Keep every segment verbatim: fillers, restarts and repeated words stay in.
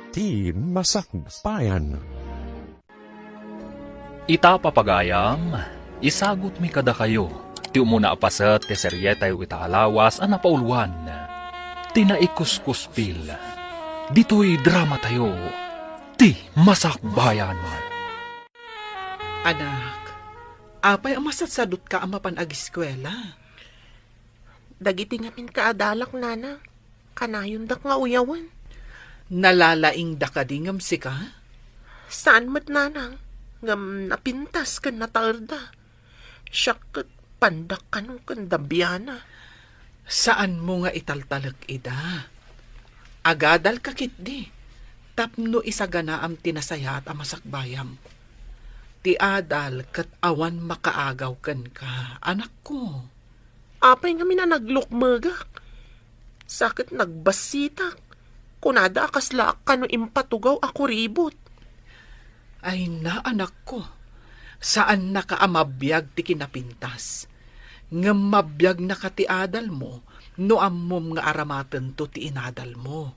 Ti Masakbayan. Ita, papagayam, isagutmi kadakayo ti umuna a paset ti serietayo ita a lawas a napauluan, ti Naikuskuspil. Ditoy dramatayo, Ti Masakbayan. Anak, apay a masatsadutka a mapan agiskuela? Dagiti ngamin kaadalak, Nanang, kanayondak nga uyawen. Nalalaingda kadi ngem sika? Saan met, Nanang, ngem napintas ken nataerda. Siak ket pandak kano ken dabiana. Saanmo nga italtalek ida. Agadalka ketdi tapno isaganaam ti nasayaat a masakbayam. Ti adal ket awan makaagaw kenka, anakko. Apay ngamin a naglukmegak? Sa ket nagbassitak. Kunada a kaslaak kano impatugaw a kuribot. Ay na, anakko, saannaka a mabiag ti kinapintas. Ngem mabiagnaka ti adalmo no ammom nga aramatento ti inadalmo.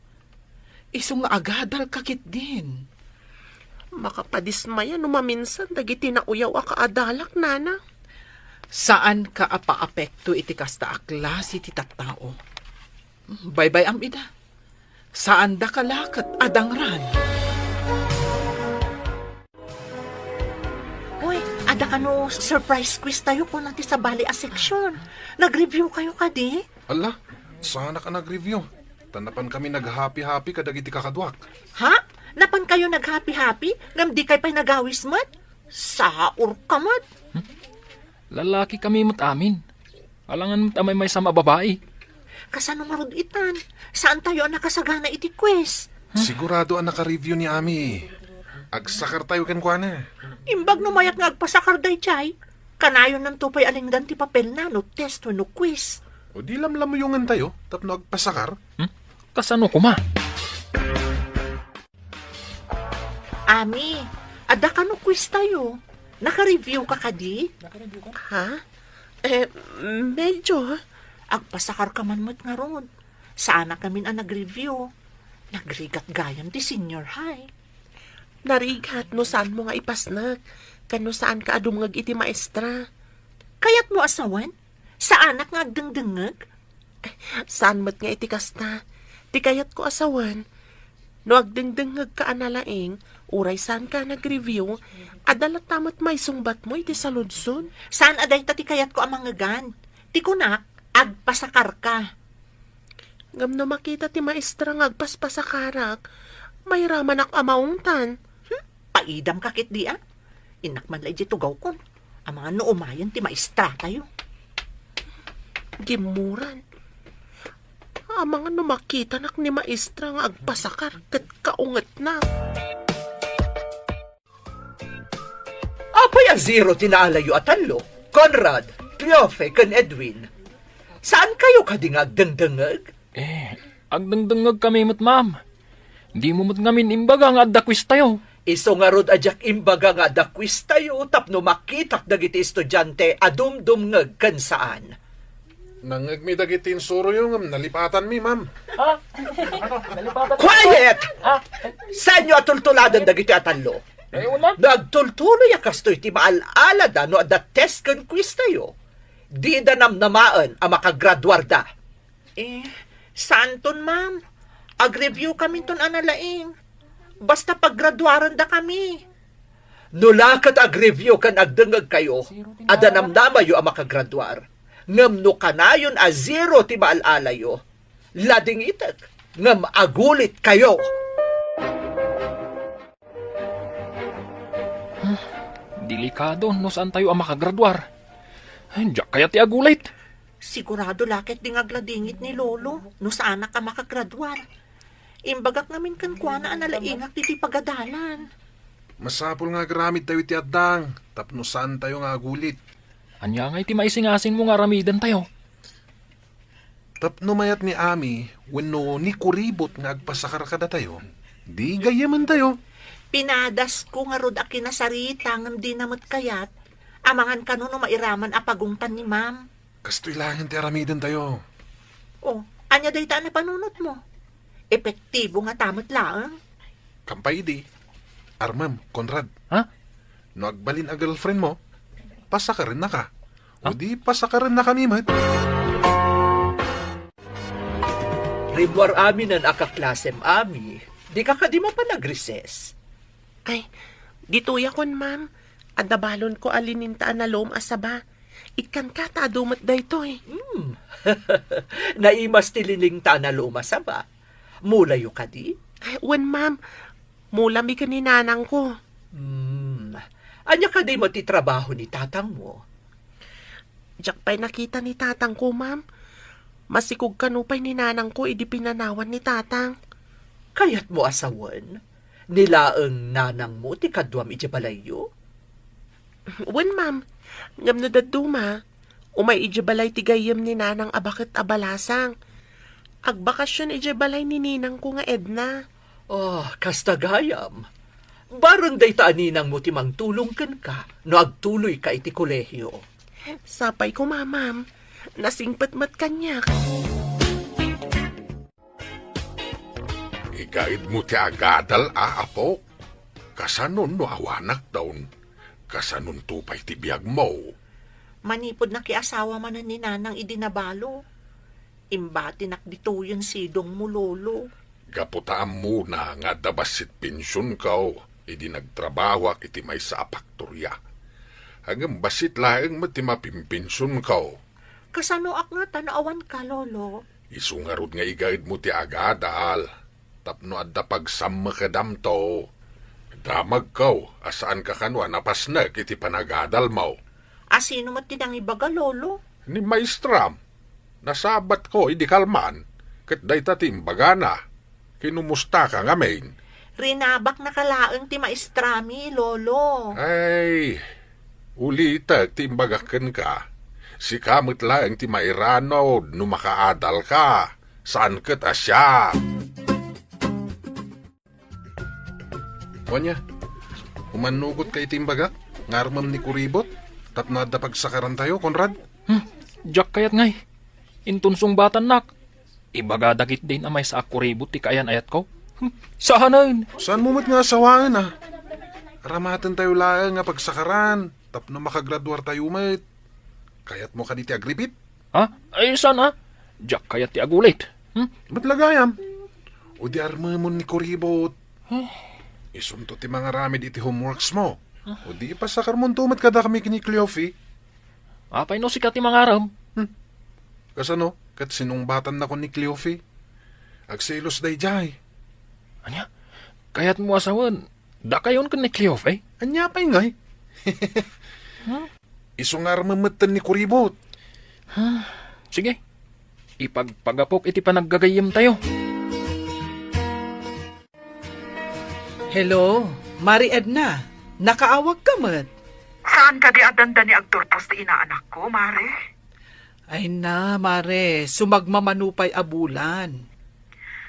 Isu nga agadalka ketdin. Makapadismaya no maminsan dagiti nauyaw a kaadalak, Nana. Saanka a paapekto iti kasta a klase ti tattao. Baybay-am ida. Saandaka la ket a dangran. Uy, adda kano surprise quiz tayo kuna ti sabali a section. Nag-review kayo kadi? Ala, saanak a nag-review. Ta napan kami nag-happy-happy kadagiti kakaduak. Ha? Napan kayo nag-happy-happy? Ngem di kay pay nagawis met? Saor ka met. Lalaki kami met amin. Alangan met a maymaysa a babai. Kasano ngarud itan? Saan tayo a nakasagana iti quiz? Sigurado a naka-review ni Ami. Agsakar tayo kenkuana. Imbag no mayat nga agpasakar daydiay, kanayonnanto pay a lingdan ti papelna no test wenno quiz. O di lamlamuyongen tayo tapno agpasakar? Hmm? Kasano kuma? Ami, adda kano quiz tayo? Naka-review ka kadi? Ha? Eh, medyo. Agpasakar ka man met ngarud. Saanak ngamin a nag-review. Nagrigat gayam ti senior high. Narigat no saanmo nga ipasnek, ken no saanka a dumngeg iti maestra. Kayatmo a sawen? Saanak nga agdengdengngeg? Saan met nga iti kasta. Ti kayatko a sawen, no agdengdengngegka a nalaing, uray saanka a nag-review, adda latta met maisungbatmo iti saludsod. Saan a dayta ti kayatko a mangngegan. Ti kunak, agpasakarka. Ngem no makita ti maestra nga agpaspasakarak, mairamanak a maungtan. Hmm? Paidamka ketdi a? Innak man la idiay tugawkon. Amangan no umayen ti maestra tayo. Gimmuran. Amangan no makitanak ni maestra nga agpasakar ket kaungetnak. Apay a zero ti naalayo a tallo? Conrad, Cleofe, ken Edwin. Saan kayo kadi nga agdengdengngeg? Eh, agdengdengngeg kami met, ma'am. Dimo met ngamin imbaga nga adda quiz tayo. Isu ngarud a diak imbaga nga adda quiz tayo tapno makitak dagiti estudiante a dumdumngeg ken saan. Nangngegmi dagiti insuroyo ngem nalipatanmi, ma'am. Ha? Nalipatan? Quiet! Ha? Saanyo a tultuladen dagiti a tallo? Ay, una. No agtultuloy a kastoy ti maal-alada no adda test ken quiz tayo, dida namnamaen a makagraduarda. Eh, saanton, ma'am? Ag-review kaminton a nalaing. Basta paggraduarenda kami. No la ket ag-review ken agdengngeg kayo, adda namnamayo a makagraduar. Ngem no kanayon a zero ti maal-alayo, ladingitek ngem agulit kayo. Delikado no saan tayo a makagraduar. Diak kayat ti agulit. Sigurado la ketdi nga agladingit ni Lolo no saanak a makagraduar. Imbagak ngamin kenkuana a nalaingak ditoy pagadalan. Masapul nga agaramid tayo iti addang tapno saan tayo nga agulit. Ania ngay ti maisingasingmo nga aramiden tayo? Tapno mayat ni Ami wenno ni Kuribot nga agpasakar kadatayo, di gayyamen tayo. Pinadasko ngarud a kinasarita ngem dina met kayat. Amangan kano no mairaman a pagungtan ni Ma'am. Kastoy laengen ti aramiden tayo. Oh, ania dayta a napanunotmo? Epektibo ngata met laeng? Ampay idi, armem, Conrad. Ha? No agbalin a girlfriend mo, pasakarennaka. Ha? O di pasakarennakami met. Rimmuar aminen a kaklasem, Ami. Dika kadi mapan agrises? Ay, ditoy akon, ma'am. Adda balonko a lininta a nalom a saba. Ikkanka ta adu met daytoy. Hmm. Naimas ti lininta a nalom a saba. Mulayo kadi? Ay, wen, ma'am. Mulami ken ni nanangko. Hmm. Ania kadi met ti trabaho ni tatangmo? Diak pay nakita ni tatangko, ma'am. Masikog kano pay ni nanangko idi pinanawan ni tatang. Kayatmo a sawen? Ni laeng nanangmo ti kaduam idiay balayyo? Wen, ma'am. Ngem no dadduma, umay idiay balay ti gayyem ni nanang a baket a balasang. Agbakasyon idiay balay ni ninangko nga Edna. Oh, kasta gayam. Bareng dayta a ninangmo ti mangtulong kenka no agtuloyka iti kolehio. Sapay koma, ma'am. Nasingpet met kaniak. Igaedmo ti agadal a, apo? Kasano no awanakton? Kasanonto pay ti biagmo? Manipud nakiasawa manen ni nanang idi nabalo, imbatinak ditoyen sidongmo, lolo. Gapu ta ammona nga adda bassit pensionko idi nagtrabahoak iti maysa a faktoria. Ngem bassit laeng met ti mapimpensionko. Kasanoak ngata no awanka, lolo? Isu ngarud nga igaedmo ti agadal tapno adda pagsammekedamto. Damagko a saanka kano a napasnek iti panagadalmo. A sino met ti nangibaga, lolo? Ni maestram. Nasabatko idi kalman, ket dayta ti imbagana. Kinumustaka ngamin? Rinabaknaka laeng ti maestrami, lolo. Ay, ulitek ti imbagak kenka. Sika met laeng ti mairanod no makaadalka. Saan ket a siak. Wen aya, umannugotka iti imbagak nga armem ni kuribot tapno adda pagsakarantayo, Conrad? Hmm, diak kayat ngay. Inton sungbatannak, ibaga dagiti din a maysa a kuribot ti kaayan-ayatko. Hmm, saanen. Saanmo met nga asawaen, a? Aramatentayo laeng nga pagsakaran tapno makagraduartayo met. Kayatmo kadi ti agripit? Ha? Ay, saan, a? Diak kayat ti agulit. Hmm? Met la gayam. O di armemon ni kuribot. Huh? Isunto ti mangaramid iti homeworks mo. Huh? O di ipasakarmonto met kadakami ken ni Cleofe. Apay no sika ti mangarem? Hmm. Kasano? Ket sinungbatannakon ni Cleofe. Agselos daydiay. Ania? Kayatmo a sawen, dakayon ken ni Cleofe? Ania pay ngay? Huh? Isu nga armem metten ni kuribot. Huh? Sige. Ipagpagapok iti panaggagayyemtayo. Hello, Mari Edna. Nakaawagka met? Saan kadi a dandani agturpos ti inaanakko, Mare? Ay na, Mare, sumagmamano pay a bulan.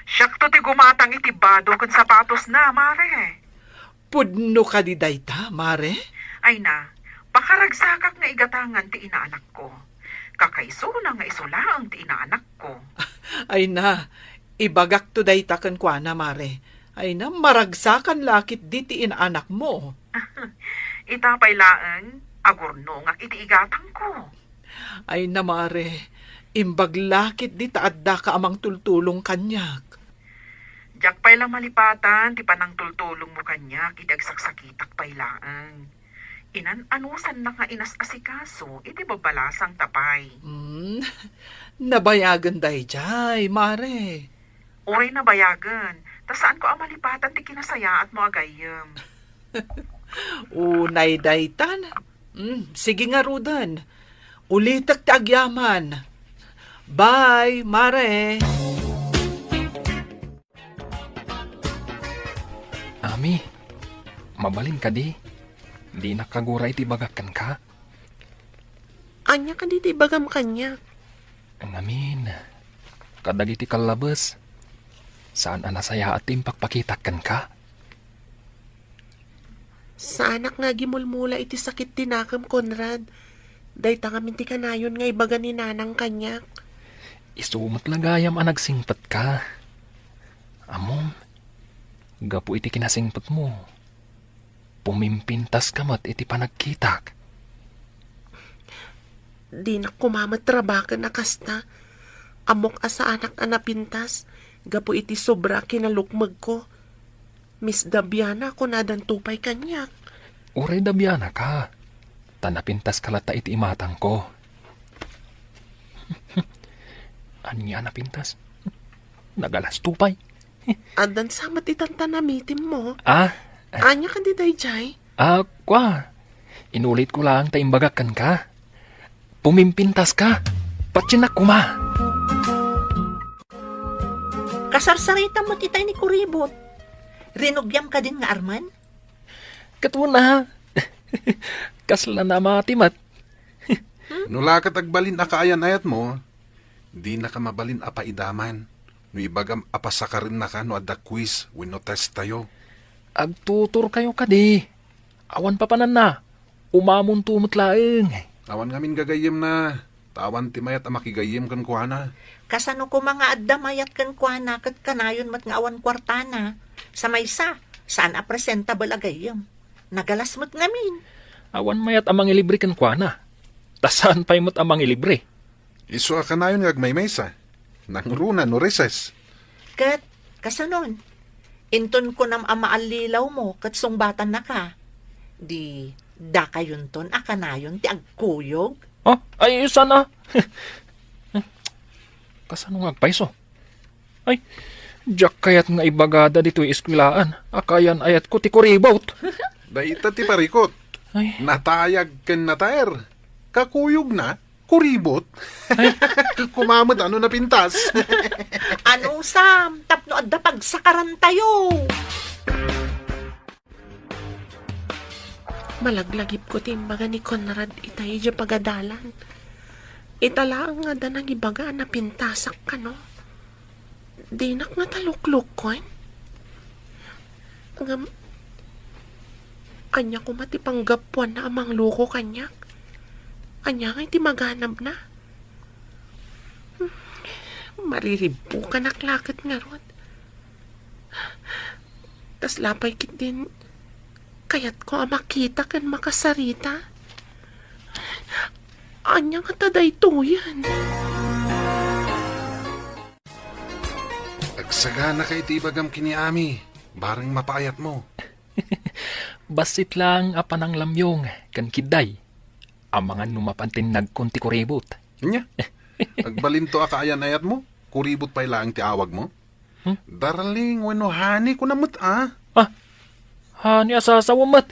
Siakto ti gumatang iti bado ken sapatosna, Mare. Pudno kadi dayta, Mare? Ay na, pakaragsakak nga igatangan ti inaanakko. Kakaisuna nga isu laeng ti inaanakko. Ay na, ibagakto dayta kenkuana, Mare. Ay na, maragsakan la ketdi ti inaanakmo. Ita pay laeng, agurnongak iti igatangko. Ay na, Mare, imbag la ketdi ta addaka a mangtultulong kaniak. Diak pay la malipatan ti panangtultulongmo kaniak idi agsaksakitak pay laeng. Inan-anusannak nga inas-asikaso iti babalasangta pay. Hmm, nabayagen daydiay, Mare. Uray nabayagen, ta saanko a malipatan ti kinasayaatmo a gayyem. Unay daytan. Hmm, sige ngaruden. Ulitek ti agyaman. Bye, Mare. Ami, mabalin kadi? Dinak kagura iti ibagak kenka? Ania kadi ti ibagam kaniak? Ngamin, kadagiti kallabes, saan a nasayaat ti impakpakitak kenka? Saanak nga agimulmula iti sakit ti nakem, Conrad. Dayta ngamin ti kanayon nga ibaga ni Nanang kaniak. Isu met la gayam a nagsingpetka. Ammom, Gapu iti kinasingpetmo, pumimpintaska met iti panagkitak. Dinak koma met rabaken a kasta. Ammok a saanak a napintas gapu iti sobra a kinalukmegko. Miss Dabiana, kunadanto pay kaniak. Uray Dabiana ka, ta napintaska latta iti imatangko. Ania a napintas? Nagalasto pay. Addan sa met itan ta namitimmo. Ah? Ania kadi daydiay? Ah, kua. Inulitko laeng ta imbagak kenka. Pumimpintaska. Patiennak koma. Kasarsaritam met itay ni Kuribot. Rinugiam kadin nga armen? Ket wen a. Kasla namati met. No la ket agbalin a kaayan-ayatmo, dinaka mabalin a paidaman no ibagam a pasakarennaka no adda quiz wenno test tayo. Agtuturkayo kadi. Awan papananna. Umamonto met laeng. Awan ngamin gagayyemna, ta awan ti mayat a makigayyem kenkuana. Kasano koma nga adda mayat kenkuana ket kanayon met nga awan kuartana? Sa maysa, saan a presentable a gayyem. Nagalas met ngamin. Awan mayat a mangilibre kenkuana. Ta saan pay met a mangilibre. Isu a kanayon nga agmaymaysa. Nangruna no recess. Ket, kasanon? Inton kunam a maallilawmo ket sungbatannaka, di dakayonton a kanayon ti agkuyog? Ah, ay, saan a? Kasano nga agpayso? Ay, diak kayat nga ibagada ditoy eskwelaan a kaayan-ayatko ti Kuribot. Dayta ti parikut. Ay. Natayag ken nataer. Kakuyogna, Kuribot. Ay. Koma met no napintas. Ano, Sam, tapno adda pagsakarantayo? Malaglagipko ti imbaga ni Conrad itay idiay pagadalan. Ita laeng nga adda nangibaga a napintasak kano. Dinak nga taluklukkon. Ngem, ania koma ti panggapuanna a mangloko kaniak? Ania ngay ti maganabna? Mariribbukanak la ket ngarud. Kasla pay ketdin kayatko a makita ken makasarita. Ania ngata daytoyen? Agsaganaka iti ibagam ken ni Ami, bareng mapaayatmo. Bassit laeng a pananglamyong ken kidday. Amangan no mapan ti nagkon ti Kuribot. Ania? Agbalinto a kaayan-ayatmo? Kuribot pay laeng ti awagmo? Hmm? Darling wenno honey kuna met a? Ah, honey a sasawa met.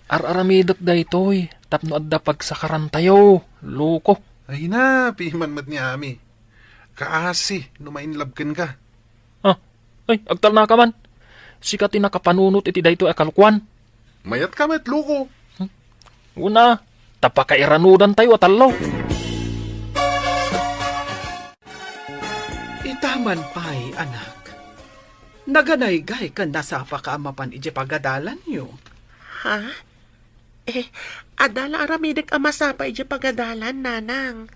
Ar-aramidek daytoy tapno adda pagsakarantayo, loko. Ay na, piman met ni Ami. Kaasi no ma-inlove kenka. Ah, ay, agtalnaka man. Sika ti nakapanunot iti daytoy a kalokoan. Mayatka met, loko. Hmm? Una, ta pakairanudantayo a tallo. Ita man pay, anak. Naganaygay ken nasapaka a mapan idiay pagadalanyo. Ha? Eh, adda la aramidek a masapa idiay pagadalan, nanang.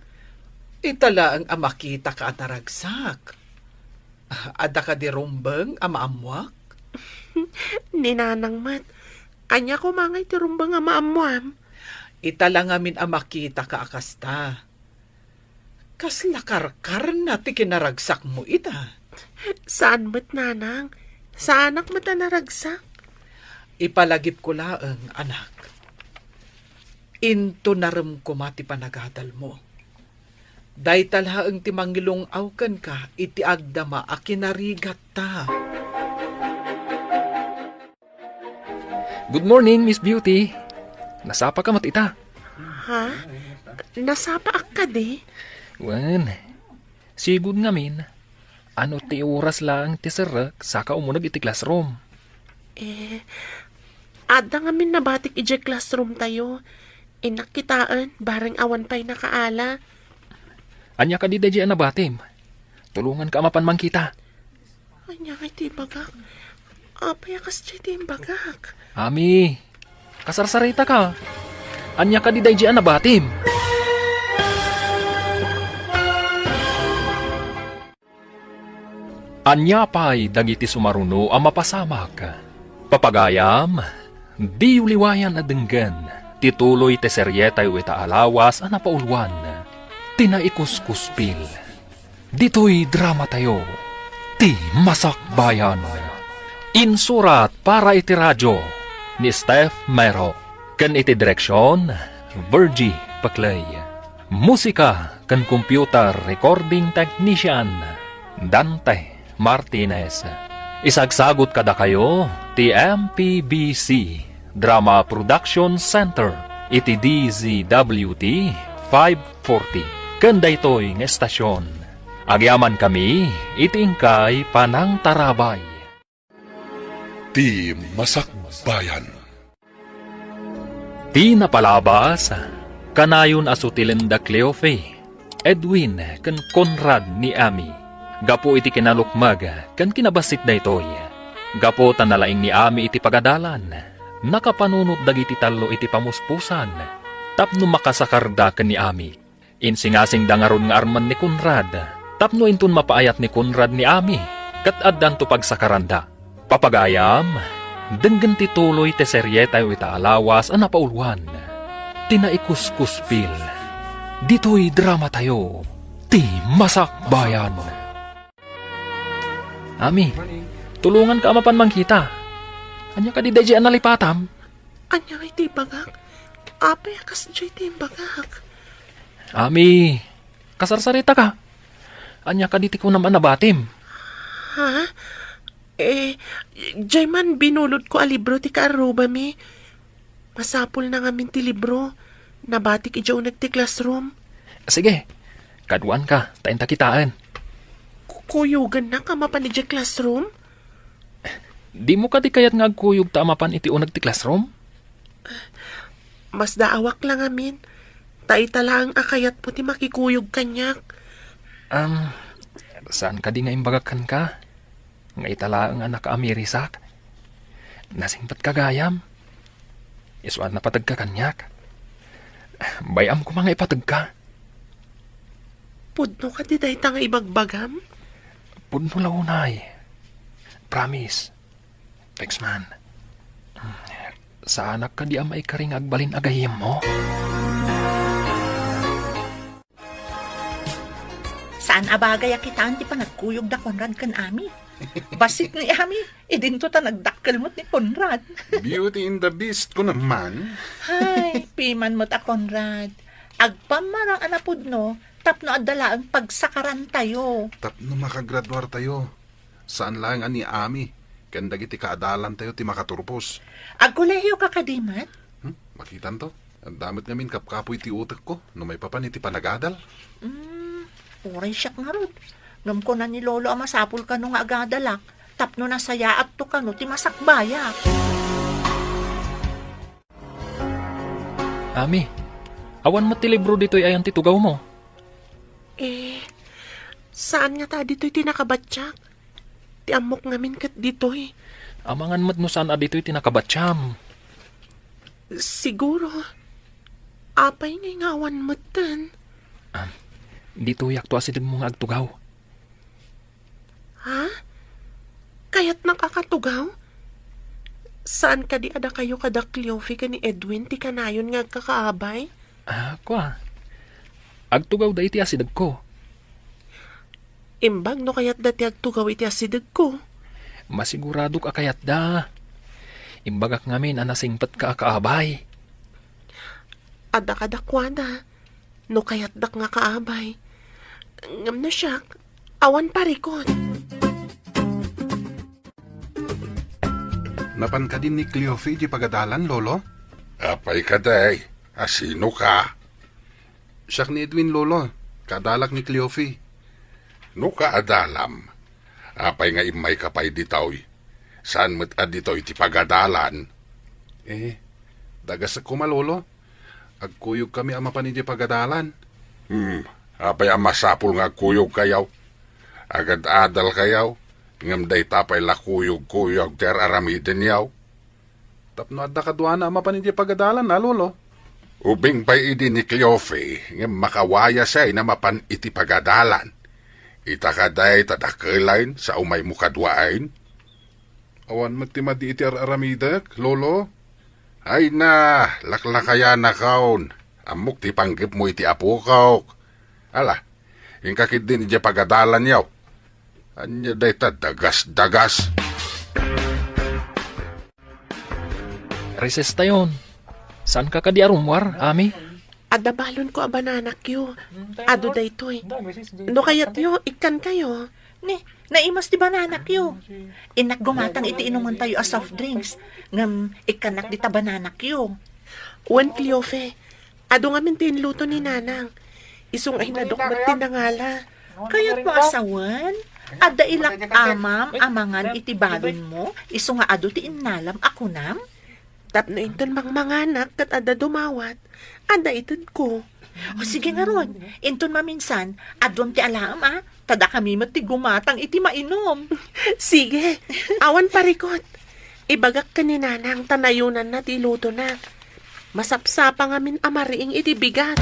Ita laeng a makitaka a naragsak. Adda kadi rumbeng a maammoak? Ni nanang met. Ania koma ngay ti rumbeng a maammoam? Ita la ngamin a makitaka a kasta. Kasla karkarna ti kinaragsakmo ita. Saan met, nanang. Saanak met a naragsak. Ipalagipko laeng, anak. Intonarem koma ti panagadalmo. Dayta laeng ti mangilung-aw kenka iti agdama a kinarigatta. Good morning, Miss Beauty. Nasapaka met ita? Ha? Nasapaak kadi? Wen, sigud ngamin, ano ti oras laeng ti serrek saka umuneg iti classroom? Eh, adda ngamin nabatik idiay classroom tayo. Innak kitaen, bareng awan pay nakaala. Ania kadi daydiay a nabatim? Tulonganka a mapan mangkita. Ania ngay ti ibagak? Apay a kasdiay ti imbagak? Ami, kasarsarita ka. Ania kadi daydiay a nabatim? Ania pay dagiti sumaruno a mapasamak? Papagayam, diyo liwayan a denggen ti tuloy ti serietayo ita a lawas a napauluan, ti Naikuskuspil. Ditoy dramatayo, ti Masakbayan. Insurat para iti radio ni Steph Mero, ken iti direksyon, Virgie Paclay. Musika ken computer recording technician, Dante Martinez. Isagsagot kadakayo ti M P B C Drama Production Center iti D Z W T five forty ken daytoy nga estasyon. Agyamankami iti inkay panangtarabay. Ti Masakbayan. Ti napalabas, kanayon a sutilenda Cleofe, Edwin, ken Conrad ni Ami. Gapu iti kinalukmeg ken kinabassit daytoy, gapu ta nalaing ni Ami iti pagadalan, nakapanunot dagiti tallo iti pamuspusan tapno makasakarda ken ni Ami. Insingasingda ngarud nga armen ni Conrad, tapno inton mapaayat ni Conrad ni Ami, ket addanto pagsakaranda. Papagayam, denggen ti tuloy ti serietayo ita a lawas a napauluan, ti Naikuskuspil. Ditoy dramatayo, ti Masakbayan. Ami, tulonganka a mapan mangkita. Ania kadi daydiay a nalipatam? Ania ngay ti ibagak? Apay a kasdiay ti imbagak? Ami, kasarsaritaka. Ania kadi ti kunam a nabatim? Ha? Eh, diay man binulodko a libro ti kaarrubami. Masapulna ngamin ti libro. Nabatik idiay uneg ti classroom. Sige, kaduanka, ta inta kitaen. Ku-, kuyogannak a mapan idiay classroom? Dimo kadi kayat nga agkuyogta a mapan iti uneg ti classroom? Masdaawak la ngamin, ta ita laeng a kayatmo ti makikuyog kaniak. Am, saan kadi nga imbagak kenka? Nga ita laeng a nakaamirisak? Nasingpetka gayam? Isu a napategka kaniak? Bay-am koma nga ipategka. Pudno kadi dayta nga ibagbagam? Pudno la unay. Promise. Thanks man. Saanak kadi a maikari nga agbalin a gayyemmo? Saan a bagay a kitaen ti panagkuyog da Conrad ken Ami. Bassit ni Ami, idinto ta nagdakkel met ni Conrad. Beauty and the Beast ko naman. Hay, piman met a Conrad. Agpammarang a napudno, tapno adda laeng pagsakarantayo. Tapno makagraduartayo. Saan laeng a ni Ami ken dagiti kaadalantayo ti makaturpos. Agkolehiyo ka kadi met? Hmm? Makitanto. Adda met ngamin kapkapoy ti utekko no maipapan iti panagadal. Hmm, uray siak ngarud. Ngem kuna ni Lolo a masapul kano nga agadalak tapno nasayaatto kano ti masakbayak. Ami, awan met ti libro ditoy ayan ti tugawmo? Eh, saan ngata ditoy ti nakabattiak? Ti ammok ngamin ket ditoy. Amangan met no saan a ditoy ti nakabattiam. Siguro. Apay ngay nga awan metten? Ah, ditoyakto a sidegmo nga agtugaw. Ha? Kayatnak a katugaw? Saan kadi a dakayo kada Cleofe ken ni Edwin ti kanayon nga agkakaabay? Ah, kua. Agtugawda iti asidegko. Imbag no kayatda ti agtugaw iti asidegko. Masiguradok a kayatda. Imbagak ngamin a nasingpetka a kaabay. Adda kadakuada. No kayatdak nga kaabay. Ngem no siak, awan parikut. Napan kadi ni Cleofe idiay pagadalan, Lolo? Apay kadi? A sino ka? Siak ni Edwin, Lolo. Kaadalak ni Cleofe. No kaadalam, apay nga immayka pay ditoy? Saan met a ditoy ti pagadalan? Eh, dagasek koma, Lolo. Agkuyogkami a mapan idiay pagadalan. Hmm, apay a masapul nga agkuyogkayo? Agad-adalkayo, ngem dayta pay la kuyogkuyog ti ar-aramidenyo. Tapno adda kaduana a mapan idiay pagadalan a, Lolo. Ubing pay idi ni Cleofe, ngem makawayasay a mapan iti pagadalan. Ita kadi ta dakkel ain sa umaymo kadua ain? Awan met ti madi iti ar-aramidek, Lolo. Ay na, laklakayanakon. Ammok ti panggepmo iti apokok. Ala, inka ketdin idiay pagadalanyo. Ania dayta dagas-dagas? Recess tayon. Saanka kadi a rummuar, Ami? Adda balonko a bananakyo. Adu daytoy. No kayatyo, ikkankayo. Ni, naimas ti bananakyo. Innak gumatang iti inumentayo a soft drinks. Ngem ikkannak dita bananakyo. Wen, Cleofe, adu ngamin ti inluto ni Nanang. Isu nga inadok met ti nangala. Kayatmo a sawen? Adda ilak-amam a mangan iti balonmo, isu nga adu ti innalam a kunam? Tapno inton mangmanganak ket adda dumawat, adda itedko. O, sige ngarud, inton maminsan, aduam ti alaem, a, ta dakami met ti gumatang iti mainum. Sige, awan parikot. Ibagak ken ni Nanang ta nayunanna ti ilutona. Masapsapa ngamin a mariing iti bigat.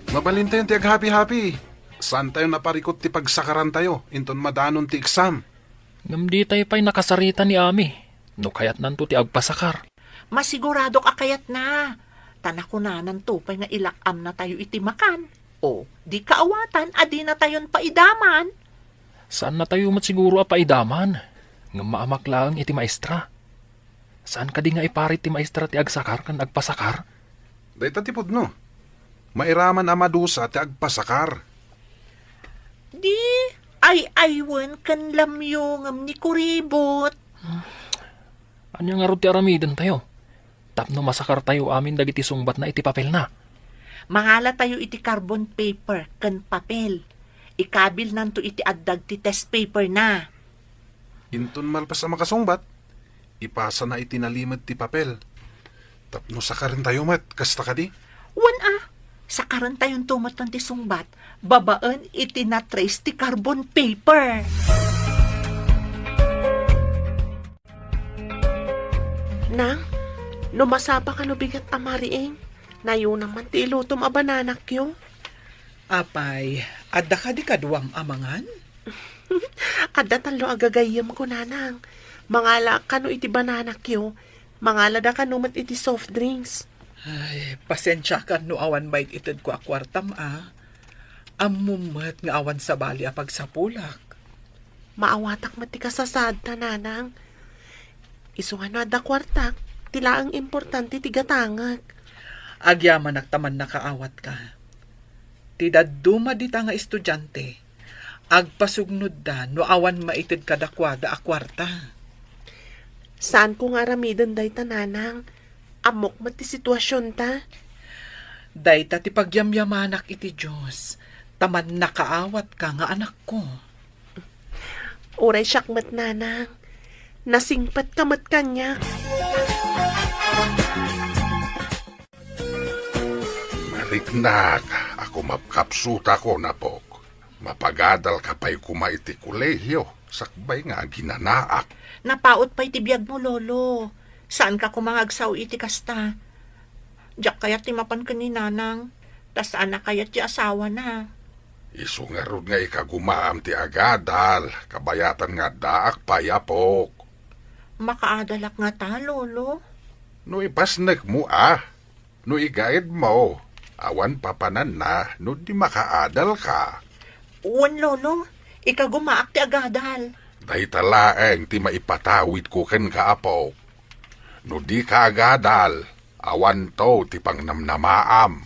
Mabalintayon ti aghapi-hapi. Saantayon a parikot ti pagsakarantayo inton madanon ti eksam. Ngem ditay pay nakasarita ni Ami no kayatnanto ti agpasakar. Masiguradok a kayatna. Ta nakunananto pay nga ilak-amnatayo iti makan. O, di kaawatan a dinatayon paidaman. Saannatayo met siguro a paidaman, ngem maamak laeng iti maestra. Saan kadi nga iparit ti maestra ti agsakar ken agpasakar? Dayta ti pudno. Mairaman a madusa ti agpasakar. Di ay-aywen ken lamyo ngem ni kuribot. Ania ngarud ti aramidentayo tapno masakartayo amin dagiti sungbatna iti papelna? Mangalatayo iti carbon paper ken papel. Ikabilnanto iti addag ti test paperna. Inton malpas a makasungbat, ipasana iti nalimed ti papel. Tapno sakarentayo met, kasta kadi? Wen a, sakarentayonto met ti sungbat babaen iti na-trace ti carbon paper. Nang, no masapa kano bigat a mariing, nayuna man ti ilutom a bananakyo. Apay, adda kadi kaduam a mangan? Adda tallo a gagayyemko, Nanang. Mangala kano iti bananakyo, mangalada kano met iti soft drinks. Ay, pasensiakan no awan maig-itedko a kuartam, a. Ammom met nga awan sabali a pagsapulak. Maawatak met ti kasasaadta, Nanang. Isu nga no adda kuartak, ti laeng importante ti gatangek. Agyamanak ta mannakaawatka. Ti dadduma dita nga estudiante, agpasugnodda no awan maited kadakuada a kuarta. Saanko nga aramiden dayta, Nanang. Ammok met ti situasionta. Dayta ti pagyamyamanak iti Dios, ta mannakaawatka nga anakko. Uray siak met, Nanang. Nasingpetka met kaniak. Mariknak a kumapkapsutakon, apok. Mapagadalka pay koma iti kolehio, sakbay nga aginanaak. Napaut pay ti biagmo, Lolo. Saanka koma nga agsao iti kasta. Diak kayat ti mapan ken ni Nanang, ta saan a kayat ti asawana. Isu ngarud nga ikagumaam ti agadal, kabayatan nga addaak pay, apok. Makaadalak ngata, Lolo? No ipasnekmo, a. No igaedmo, awan papananna no di makaadalka. Wen, Lolo, ikagumaak ti agadal. Dayta laeng ti maipatawidko kenka, apok. No dika agadal, awanto ti pangnamnamaam.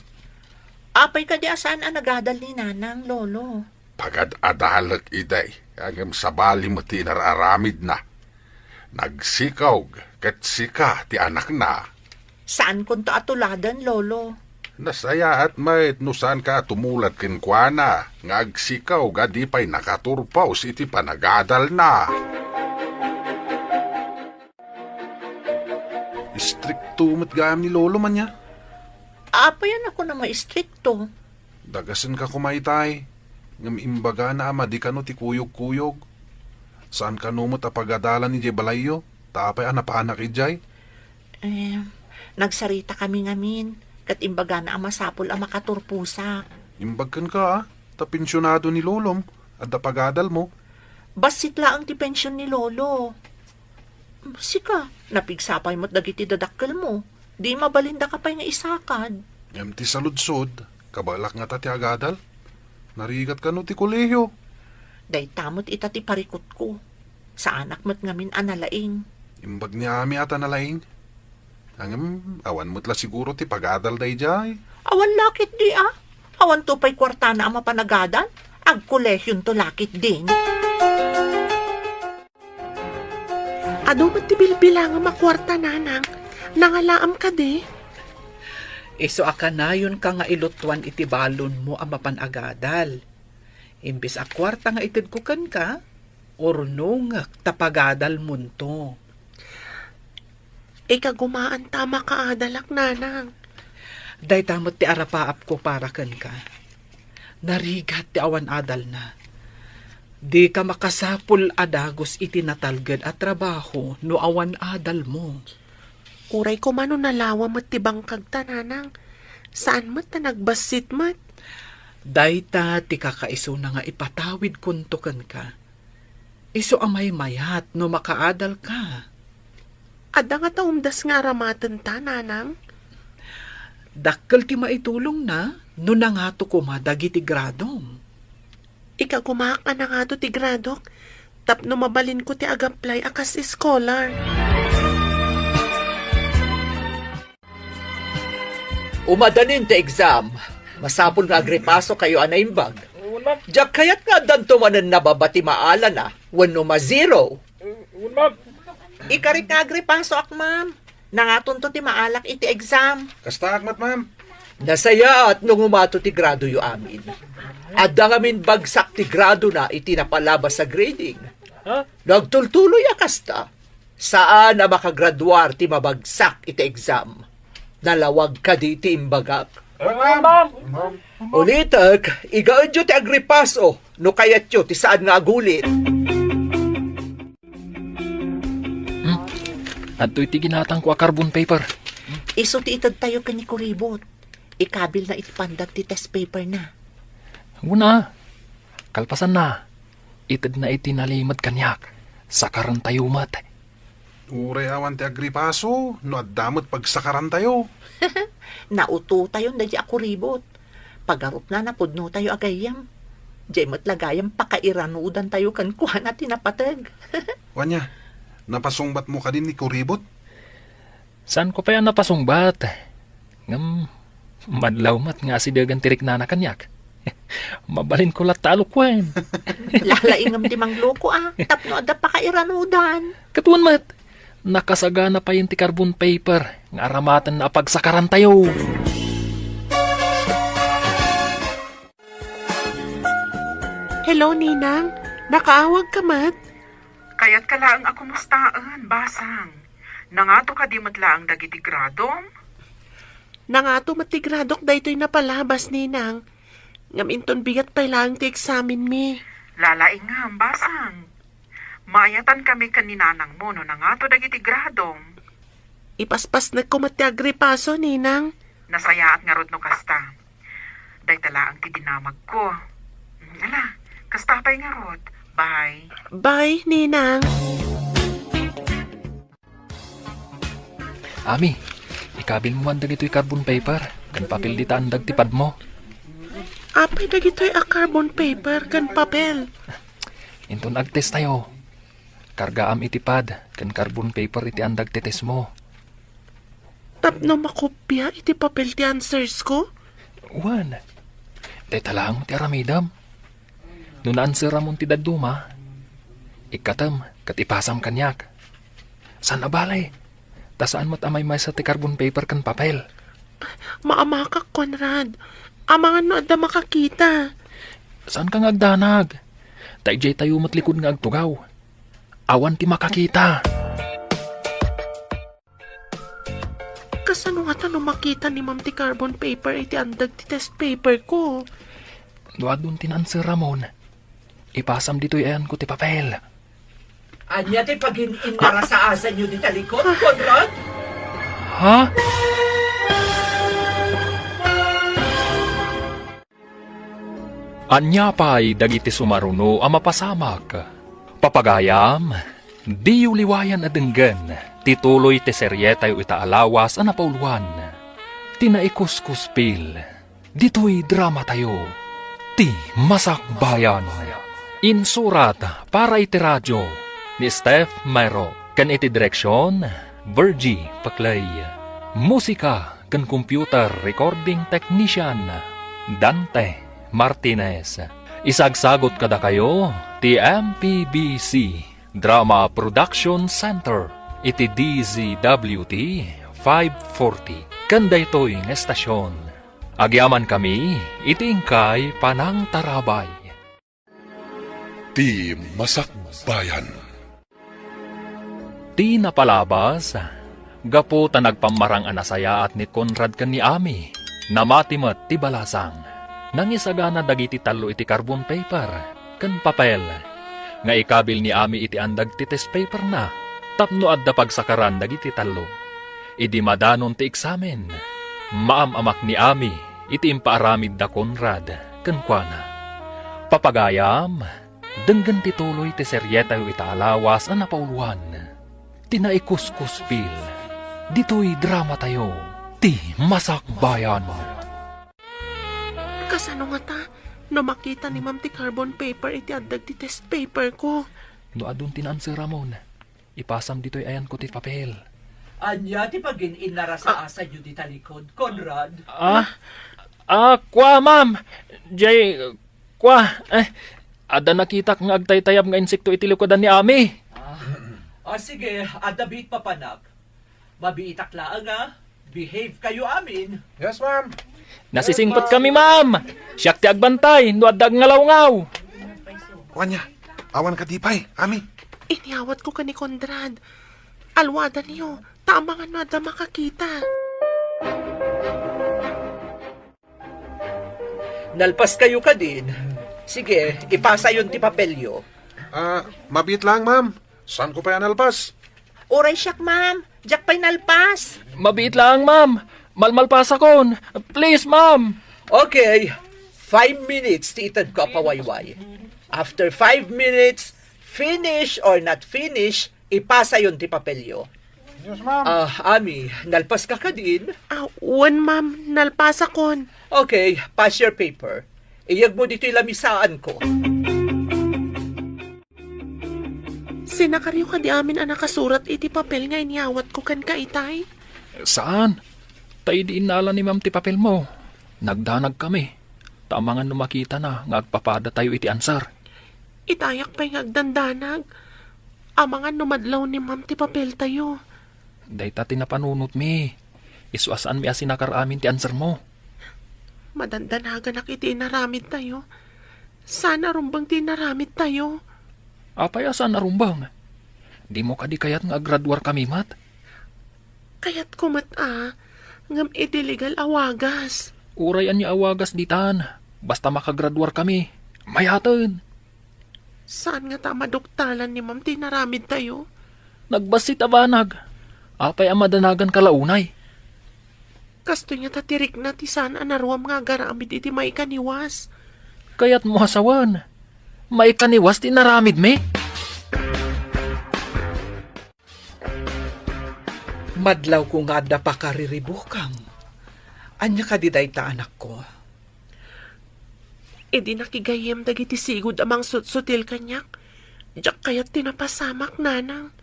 Apay kadi a saan a nagadal ni Nanang, Lolo? Pagad-adalek idi, ngem sabali met ti inar-aramidna. Nagsikog ket sika ti anakna. Saankonto a tuladen, Lolo. Nasayaat met no saanka a tumulad kenkuana nga agsikog a di pay nakaturpos iti panagadalna. Istrikto met gayam ni Lolo man ya. Apay a kunam a istrikto? Dagasenka koma itay, ngem imbagana a madi kano ti kuyogkuyog. Saan kano met a pagadalan idiay balayyo, ta apay a napanak idiay? Eh, nagsarita kami ngamin. Ket imbagana a masapul a makaturposak. Imbag kenka, a, ta pensionado ni lolom, adda pagadalmo. Bassit laeng ti pension ni lolo. Sika, napigsa pay met dagiti dadakkelmo. Di mabalindaka pay nga isakad. Ngem ti saludsod, kabaelak ngata ti agadal? Narigat kano ti kolehiyo? Dayta met ita ti parikutko. Saanak met ngamin a nalaing. Imbag ni Ami a ta nalaing. Ngem, awan met la siguro ti pagadal daydiay. Awan la ketdi, a. Awanto pay kuartana a mapanagadal. Agkolehionto la ketdin. Adu met ti bilbilangem a kuarta, nanang. Nangalaam kadi? Isu a kanayonka nga ilutuan iti balonmo a mapan agadal. Imbes a kuarta nga itedko kenka, urnongek ta pagadalmonto. Ikagumaanta a makaadalak, nanang. Dayta met ti arapaapko para kenka. Narigat ti awan adalna. Dika makasapul a dagus iti natalged a trabaho no awan adalmo. Uray koma no nalawa met ti bangkagta, nanang. Saan met ta nagbassit met. Dayta ti kakaisuna nga ipatawidkonto kenka. Isu a maymayat no makaadalka. Adda ngata umdas nga aramatenta, nanang? Dakkel ti maitulongna no nangato koma dagiti gradom. Ikagumaak a nangato ti gradok tapno mabalinko ti ag-apply a kas scholar. Umadanin ti exam. Masapul nga agripasokayo a naimbag. Wen, ma'am. Diak kayat nga addanto manen nababa ti maalana wenno ma-zero. Wen, ma'am. Ikarik nga agripasoak, ma'am. Nangatonto ti maalak iti exam. Kastaak met, ma'am. Nasayaat no ngumato ti gradoyo amin. Adda ngamin bagsak ti gradona iti napalabas a grading. Ha? No agtultuloy a kasta, saan a makagraduar ti mabagsak iti exam. Nalawag kadi ti imbagak? Wen, ma'am. Ulitek, igaedyo ti agripaso no kayatyo ti saan nga agulit. Hmm? Adtoy ti ginatangko a carbon paper. Isu ti itedtayo ken ni Kuribot. Ikabilna iti pandag ti test paperna. Una, kalpasanna, itedna iti nalimed kaniak. Sakarantayo met. Uray awan ti agripaso, no adda met pagsakarantayo. Nautotayon daydi a Kuribot. Pagarupna, napudnotayo a gayyem. Diay met la gayam pakairanudantayo kenkuana ti napateg. Wen, a, napasungbatmo kadi ni Kuribot? Saanko pay a napasungbat. Ngem, madlaw met nga asidegan ti riknana kaniak. Mabalinko latta a lukuen. Lalaingem ti mangloko, a, tapno adda pakairanudan. Ket wen met, nakasagana payen ti carbon paper nga aramatenna a pagsakarantayo. Hello, Ninang. Nakaawagka met? Kayatka laeng a kumustaen, Basang. Nangato kadi met laeng dagiti gradom? Nangato met ti gradok daytoy napalabas, Ninang. Ngem inton bigat pay laeng ti eksamenmi. Lalaingem, Basang. Maayatankami ken ni nanangmo no nangato dagiti gradom. Ipaspasnekko met ti agripaso, Ninang. Nasayaat ngarud no kasta. Dayta laeng ti dinamagko. Ala, kasta pay ngarud. Bye. Bye, Ninang. Ami, ikabilmo man dagitoy carbon paper ken papel dita andag ti padmo. Apay dagitoy a carbon paper ken papel? Inton agtestayo, kargaam iti pad ken carbon paper iti andag ti testmo. Tapno makopia iti papel ti answers ko? Wen, dayta laeng ti aramidem. No naanseramon ti dadduma, ikkatem ket ipasam kaniak. Saan a bale, ta saan met a maymaysa ti carbon paper ken papel. Maamakak, Conrad. Amangan no adda makakita. Saanka nga agdanag. Ta idiay tayo met likud nga agtugaw. Awan ti makakita. Kasano ngata no makita ni Ma'am ti carbon paper iti andag ti test paper ko? No adun ti naanseramon, ipasam ditoy ayanko ti papel. Ania ti pagin-innarasaasanyo dita likod, Conrad? Ha? Ania pay dagiti sumaruno a mapasamak? Papagayam, diyo liwayan a denggen ti tuloy ti serietayo ita a lawas a napauluan, ti Naikuskuspil. Ditoy dramatayo, ti Masakbayan. Insurat para iti radio ni Steph Mero ken iti direksyon, Virgie Paclay. Musika ken computer recording technician, Dante Martinez. Isagsagot kadakayo ti M P B C Drama Production Center iti D Z W T five forty. Ken daytoy nga estasyon, agyamankami iti inkay panangtarabay. Ti Masakbayan. Ti napalabas, gapu ta nagpammarang a nasayaat ni Conrad ken ni Ami, namati met ti balasang. Nangisagana dagiti tallo iti carbon paper ken papel nga ikabil ni Ami iti andeg ti test paperna tapno adda pagsakaran dagiti tallo. Idi madanon ti eksamen, maam-amak ni Ami iti impaaramid da Conrad kenkuana. Papagayam, denggen ti tuloy ti serietayo ita a lawas a napauluan, ti Naikuskuspil. Ditoy dramatayo, ti Masakbayan. Kasano ngata no makita ni Ma'am ti carbon paper iti andeg ti test paper ko? No adun ti naansera mon, ipasam ditoy ayanko ti papel. Ania ti pagin-inarasa-asayo dita likod, Conrad? Ah? Ah, kua, ma'am. Jay, kua, eh, adda nakitak nga agtaytayab nga insekto iti likudan ni Ami. Ah. Ah, sige, adda biit papanak. Mabiitak laeng, ah. Behave kayo amin. Yes, ma'am. Nasisingpet kami, ma'am. Siak ti agbantay no adda agngalawgaw. Ania, awan kadi pay, Ami? Inyawatko ken ni Conrad. Aluadanyo, ta amangan no adda makakita. Nalpas kayo kadin. Sige, ipasayon ti papelyo. Ah, mabiit laeng, ma'am. Saanko pay a nalpas? Uray siak, ma'am. Diak pay nalpas. Mabiit laeng, ma'am. Malmalpasakon. Please, ma'am. Okay. Five minutes ti itedko a pawayway. After five minutes, finish or not finish, ipasayon ti papelyo. Yes, ma'am. Ah, Ami, nalpas ka kadin? Ah, wen, ma'am. Nalpasakon. Okay, pass your paper. Iyegmo ditoy lamisaanko. Sinakaryo kadi amin a nakasurat iti papel nga inyawatko kenka itay? Saan. Ta idi innala ni ma'am ti papelmo, nagdanag kami. Ta amangan no makitana nga agpapadatayo iti answer. Itayak pay nga agdandanag. Amangan no madlaw ni ma'am ti papeltayo. Dayta ti napanunotmi. Isu a saanmi a sinakar amin ti answermo. Madandanaganak iti inaramidtayo. Saan a rumbeng ti inaramidtayo. Apay a saan a rumbeng? Dimo kadi kayat nga aggraduar kami met? Kayatko met a, ngem iti legal a wagas. Uray ania a wagas ditan, basta makagraduar kami. Mayaten. Saan ngata a maduktalan ni ma'am ti inaramidtayo? Nagbassit a banag. Apay a madanagan ka la unay? Kastoy ngata ti rikna ti saan a naruam nga agaramid iti maikaniwas. Kayatmo a sawen, maikaniwas ti inaramidmi? Madlawko nga adda pakariribukam. Ania kadi dayta, anakko? Idi nakigayyem dagiti sigud a mangsutsutil kaniak, diak kayat ti napasamak, nanang.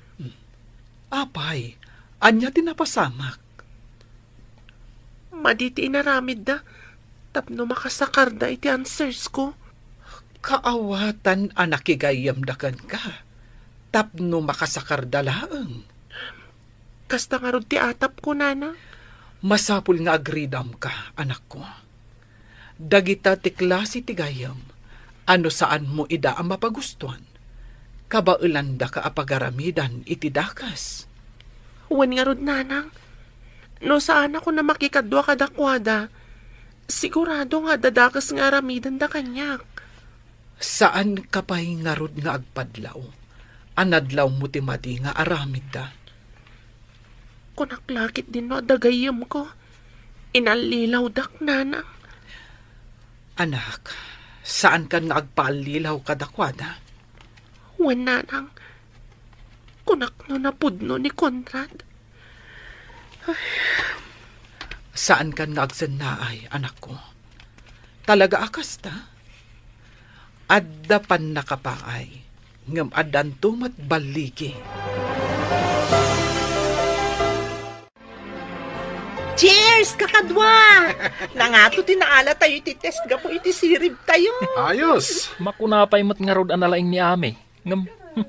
Apay, ania ti napasamak? Madi ti inaramidda tapno makasakarda iti answers ko. Kaawatan a nakigayyemda kenka tapno makasakarda laeng. Kasta ngarud ti atapko, nana. Masapul nga agridamka, anakko. Dagita ti klase ti gayyem a no saanmo ida a mapagustuan, kabaelandaka a pagaramidan iti dakes. Wen ngarud, nanang, no saanakon a makikadua kadakuada, sigurado nga adda dakes nga aramidenda kaniak. Saanka pay ngarud nga agpadlaw a nadlawmo ti madi nga aramidda? Kunak la ketdin no adda gayyemko, inallilawdak, nanang. Anak, Saankan nga agpaallilaw kadakuada? Wen, nanang, kunak no napudno ni Conrad. Ay. Saankan nga agsennaay, anakko. Talaga a kasta? Adda pannakapaay, ngem addanto met balligi. Cheers, kakadua! Nangato ti naala tayo iti test gapu iti sirib tayo. Ayos! Makuna pay met ngarud a nalaing ni Ami. Ngem, hmm,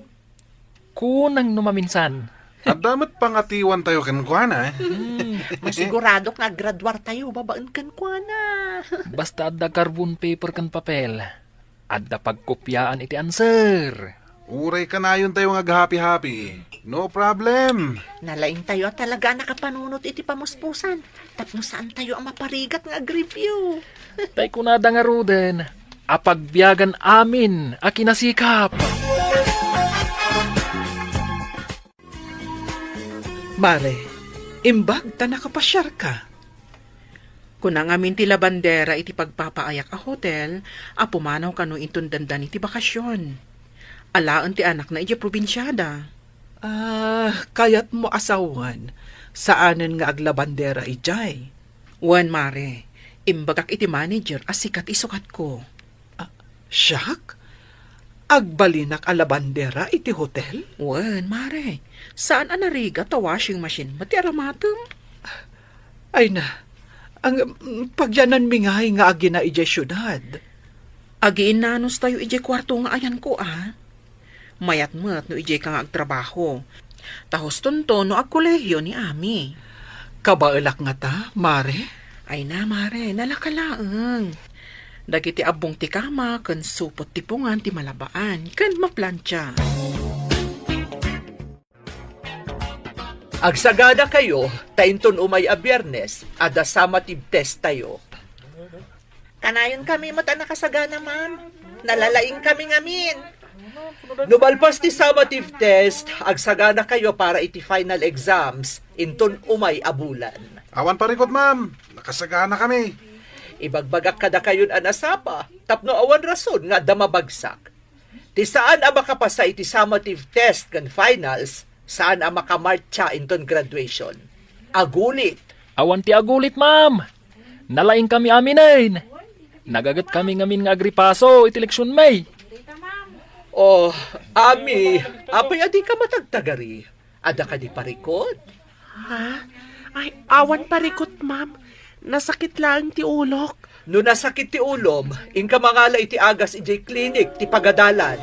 kunang no maminsan. Adda met pangatiwan tayo kenkuana, eh. Hmm. Masiguradok nga aggraduar tayo babaen kenkuana. Basta adda carbon paper ken papel, adda pagkopiaan iti answer. Uray kanayon tayo nga aghappy-happy. No problem. Nalaing tayo a talaga a nakapanunot iti pamuspusan. Tapno saan tayo a maparigat nga agreview. Tay kunada ngaruden, a pagbiagan amin a kinasikap. Mare, imbag ta nakapasiarka. Kuna ngamin ti labandera iti pagpapaayak a hotel a pumanaw kano inton dandan iti bakasion. Alaen ti anakna idiay probinsiada. Ah, kayatmo a sawen, saanen nga aglabandera idiay? Wen, mare, imbagak iti manager a sika ti sukatko. Ah, siak? Agbalinak a labandera iti hotel? Wen, mare, saan a narigat ta washing machine met ti aramatem? Ay na, ang, mm, pagyananmi ngay nga agina idiay siudad. Agiinnanos tayo idiay kuarto nga ayanko, a. Mayat met no idiay ka nga agtrabaho. Ta hustonto no agkolehiyo ni Ami. Kabaelak ngata, mare? Ay na, mare, nalaka laeng. Dagiti abbong ti kama ken supot ti pungan ti malabaan ken maplantia. Agsagana kayo, ta inton umay a Biyernes, adda summative test tayo. Kanayon kami met a nakasagana, ma'am. Nalalaing kami ngamin. No malpas ti summative test, agsagana kayo para iti final exams, inton umay a bulan. Awan parikut, ma'am. Nakasagana kami. Ibagbagak kadakayon a nasapa, tapno awan rason nga adda mabagsak. Ti saan a makapasa iti summative test ken finals, saan a makamartsa inton graduation. Agulit. Awan ti agulit, ma'am. Nalaing kami aminen. Nagaget kami ngamin nga agripaso iti leksion mi. Oh, Ami, apay a dika matagtagari? Adda kadi parikut? Ha? Ay, awan parikut, ma'am. Nasakit laeng ti ulok. No nasakit ti ulom, inka mangala iti agas idiay klinik ti pagadalan.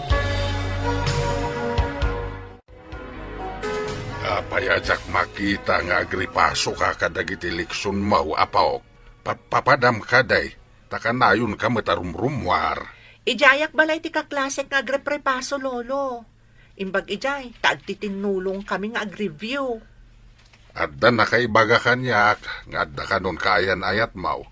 Apay a diak makita nga agripasoka kadagiti leksionmo, apo? Patpapadam kadi, ta kanayonka met a rumrummuar. Idiayak balay ti kaklasek nga agreprepaso, Lolo. Imbag idiay, ta agtitinnulong kami nga agreview. Adda nakaibaga kaniak nga adda kanon kaayan-ayatmo.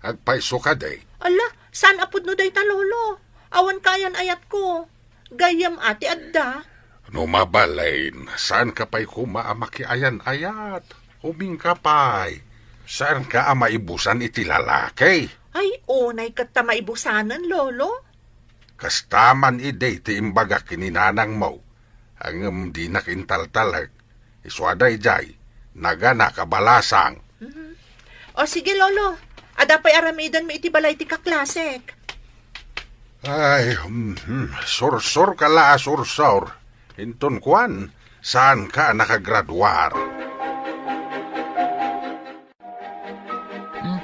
Agpayso kadi? Ala, saan a pudno dayta, Lolo? Awan kaayan-ayatko. Gayyem a ti adda. No mabalin, saanka pay koma a makiayan-ayat? Umingka pay. Saanka a maibusan iti lalaki? Ay, unay ket ta maibusanen, Lolo. Kasta man idi ti imbagak ken ni nanangmo, ngem dinak intaltalek. Isu a daydiay, naganak a balasang. Mhm. O sige, Lolo. Adda pay aramidenmi iti balay ti kaklasek. Ay, mhm. Sursurka la a sursur. Inton kuan, saanka a nakagraduar. Hmm.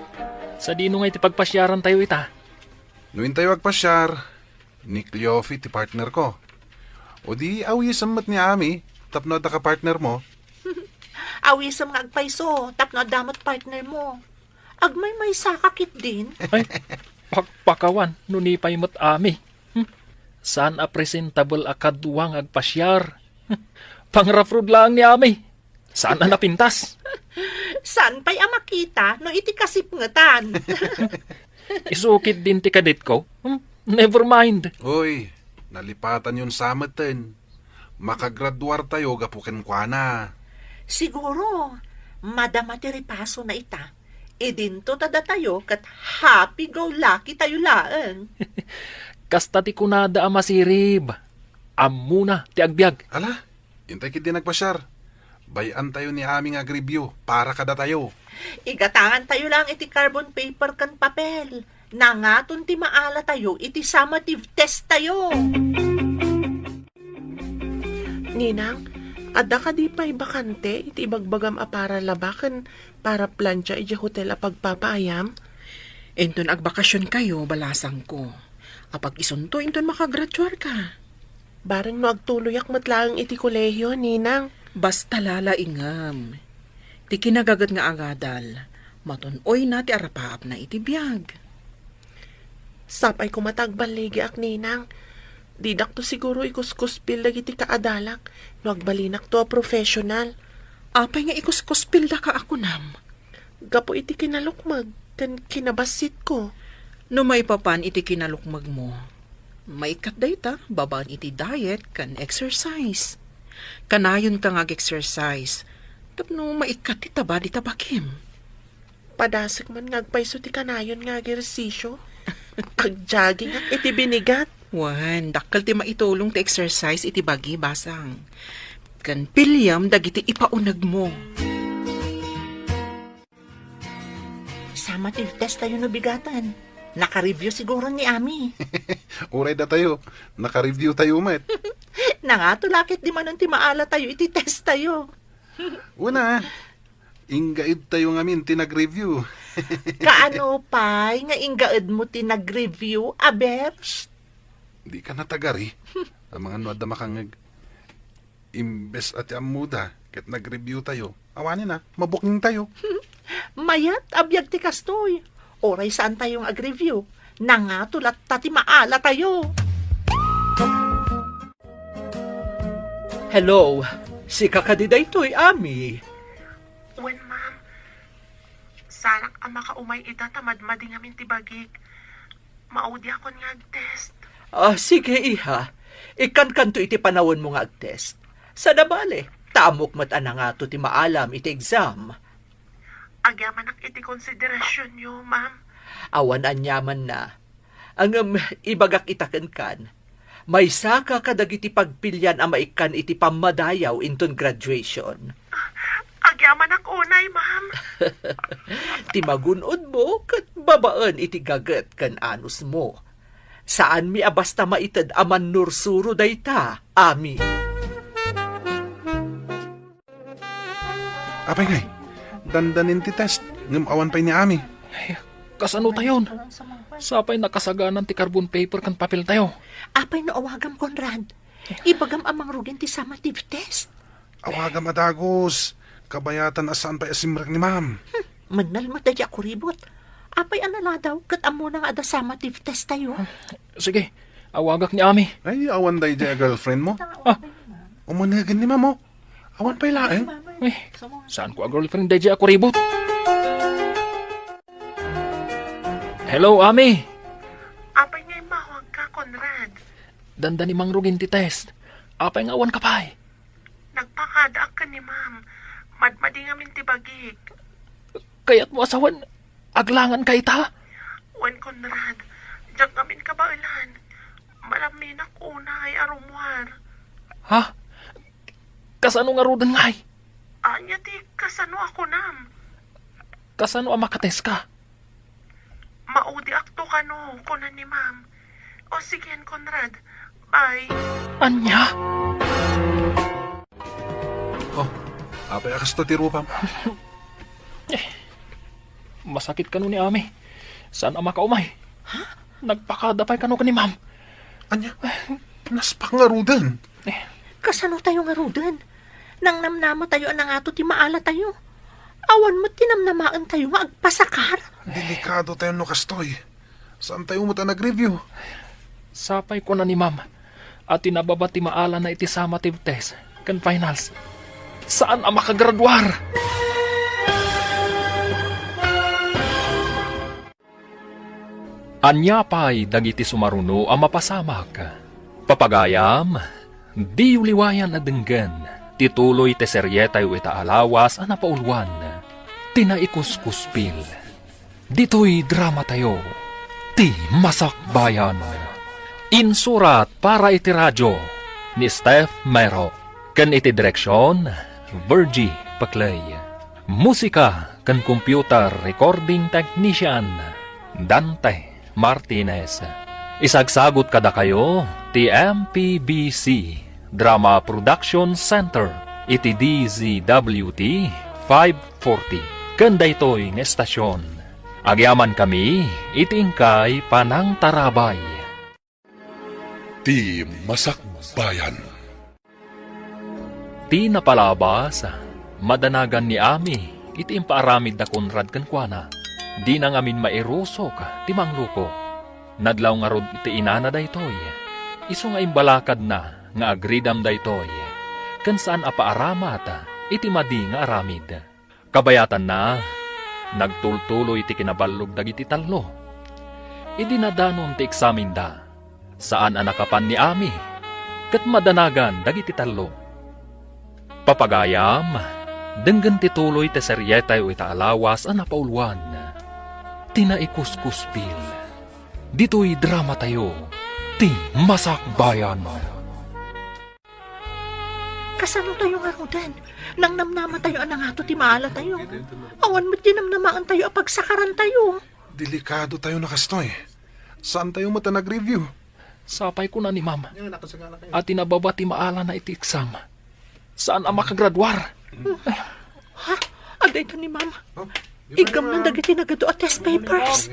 Sadino nga iti pagpasiaran tayo ita? No intayo agpasiar, ni Cleofe ti partnerko. O di, awisem met ni Ami, tapno adda ka partnermo. Awisem nga agpayso, tapno adda met partnermo. Agmaymaysaka ketdin. Ay, pakpakawan, no ni pay met Ami. Hmm. Saan a presentable a kadua nga agpasiar. Hmm. Pangraprod laeng ni Ami. Saan a napintas? Saan pay a makita no iti kasipngetan? Isu ketdin ti kadetko. Hmm? Never mind. Uy, nalipatanyon sa meten. Makagraduar tayo gapu kenkuana. Siguro, madama ti ripasona ita. Idinto ta datayo ket happy-go-lucky tayo laeng. Kasta ti kunada a masirib. Ammona ti agbiag. Ala, intay ketdi nagpasiar. Bay-antayo ni Ami nga ag-review para kadatayo. Igatangantayo laeng iti carbon paper ken papel. Nangaton ti maalatayo iti summative test tayo. Ninang, adda kadi pay bakante iti ibagbagam a para laba ken para plancha idiay hotel a pagpapaayam? Inton agbakasionkayo, balasangko. Apag-isunto inton makagraduarka. Bareng no agtuloyak met laeng iti kolehio, Ninang. Basta lalaingem. Ti kinagaget nga agadal, matun-oyna ti arapaapna iti biag. Sapay koma ta agballigiak, Ninang. Didakto siguro ikuskuspil dagiti kaadalak no agbalinakto a professional. Apay nga ikuskuspildaka a kunam? Gapu iti kinalukmeg ken kinabassitko. No maipapan iti kinalukmegmo, maikkat dayta babaen iti diet ken exercise. Kanayonka nga ag-exercise tapno maikkat ti tabad ita bakim. Padasek man nga agpayso ti kanayon nga agersisio. Agjoggingak iti binigat. Wen, dakkel ti maitulong ti exercise iti bagi, basang. Ken piliem dagiti ipaunegmo. Summative test tayo no bigaten. Naka-review siguro ni Ami. Uray datayo, naka-review tayo met. Nangato la ketdi manen ti maalatayo iti test tayo. Una, inggaedtayo ngamin ti nag-review. Kaano pay nga inggaedmo ti nag-review, aber? Shh! Dika natagari. Amangan no adda makangngeg. Imbes a ti ammoda ket nag-review tayo, awanen a, mabukeng tayo. Mayat a biag ti kastoy. Uray saan tayo nga ag-review, nangato latta ti maala tayo. Hello, sika kadi daytoy, Ami? Wen, ma'am. Saanak a makaumay ita ta madmadi ngamin ti bagik. Maudiakon nga ag-test. Ah, sige, iha. Ikkankanto iti panawenmo nga ag-test. Sada bale, ta ammok met a nangato ti maalam iti exam. Agyamanak iti konsiderasionyo, ma'am. Awan aniamanna. Ngem ibagak ita kenkan, maysaka kadagiti pagpilian a maikkan iti pammadayaw inton graduation. Agyamanak unay, ma'am. Ti magun-odmo ket babaen iti gaget ken anusmo. Saanmi a basta maited a mannursuro dayta, Ami. Apay ngay, dandanin ti test, ngem awan pay ni Ami. Ay, kasano tayon? Sapay nakasaganan ti carbon paper ken papel tayo. Apay no awagam, Conrad? Ibagam a mangrugin ti summative test. Awagam a dagus. Kabayatan a saan pay a simrek ni ma'am. Hmm, mannalmo daydi a kuribot. Apay a naladaw ket ammona nga adda summative test tayo? Sige, awagak ni Ami. Ay, awan daydi a girlfriend mo? Ah. Umanegen ni ma'am, oh. Awan pay laeng. Eh, saanko a girlfriend daydi a kuribot? Hello, Ami. Apay nga immawagka, Conrad? Dandani mangrugin ti test. Apay nga awanka pay? Nagpakadaak ken ni ma'am. Madmadi ngamin ti bagik. Kayatmo a sawen, aglanganka ita? Wen, Conrad, diak ngamin kabaelan. Malamminak unay a rummuar. Ha? Kasano ngaruden ngay? Ania ti kasano a kunam? Kasano a makateska? Maudiakto kano, kuna ni ma'am. O sigen, Conrad. Bye. Ania? Oh, apay a kasta ti rupam? Eh, masakit kano ni Ami. Saan a makaumay? Ha? Nagpakada pay kano ken ni ma'am. Ania? Naspak ngaruden. Eh. Kasano tayo ngaruden? Nangnamnama tayo a nangato ti maala tayo. Awan met ti namnamaen tayo nga agpasakar. Delikado tayo no kastoy. Saan tayo met a nag-review? Sapay kuna ni ma'am a ti nababa ti maalana iti summative test ken finals, saan a makagraduar. Ania pay dagiti sumaruno a mapasamak? Papagayam, diyo liwayan a denggen ti tuloy ti serietayo ita a lawas a napauluan, ti Naikuskuspil. Ditoy dramatayo, Ti Masakbayan. Insurat para iti radyo ni Steph Mero, ken iti direksyon, Virgie Paclay. Musika ken computer recording technician, Dante Martinez. Isagsagut kadakayo ti M P B C Drama Production Center iti D Z W T five forty. Ken daytoy nga estasyon, agyamankami iti inkay panangtarabay. Ti Masakbayan. Ti napalabas, madanagan ni Ami iti impaaramid da Conrad kenkuana. Dina ngamin mairusok ti mangluko. Nadlaw ngarud iti inana daytoy. Isu nga imbalakadna nga agridam daytoy, ken saan a paaramat iti madi nga aramid. Kabayatanna, nagtultuloy ti kinaballog dagiti tallo. Idi nadanon ti eksamenda, saan a nakapan ni Ami, ket madanagan dagiti tallo. Papagayam, denggen ti tuloy ti serietayo ita a lawas a napauluan, Ti Naikuskuspil. Ditoy dramatayo, Ti Masakbayan. Kasano tayo ngaruden? Nangnamnama tayo a nangato ti maala tayo. Awan met ti namnamaen tayo a pagsakaran tayo. Delikado tayo na kastoy. Saan tayo met a nag-review? Sapay kuna ni Ma'am a ti nababa ti maalana iti exam, saan a makagraduar. Ha? Adda ita ni Ma'am. Oh, di ba Iggamnan ni Ma'am? Dagiti nagadu a test papers.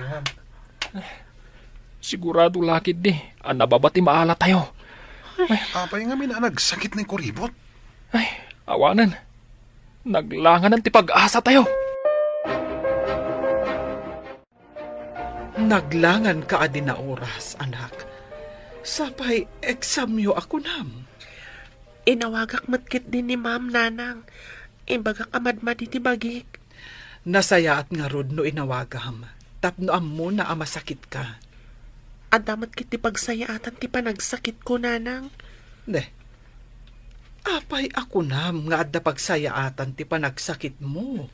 Sigurado la ketdi a nababa ti maala tayo. Apay ngamin a nagsakit ni Kuribot? Ay, awanen. Naglanganan ti pag-asa tayo. Naglangan ka a di naoras, anak. Sapay examyo a kunam. Inawagak met ketdi ni Ma'am, Nanang. Imbagak a madmadi ti bagik. Nasayaat ngarud no inawagam, tapno ammona a masakitka. Adda met ketdi pagsayaatan ti panagsakitko, Nanang. Ne, apay a kunam nga adda pagsayaatan ti panagsakitmo?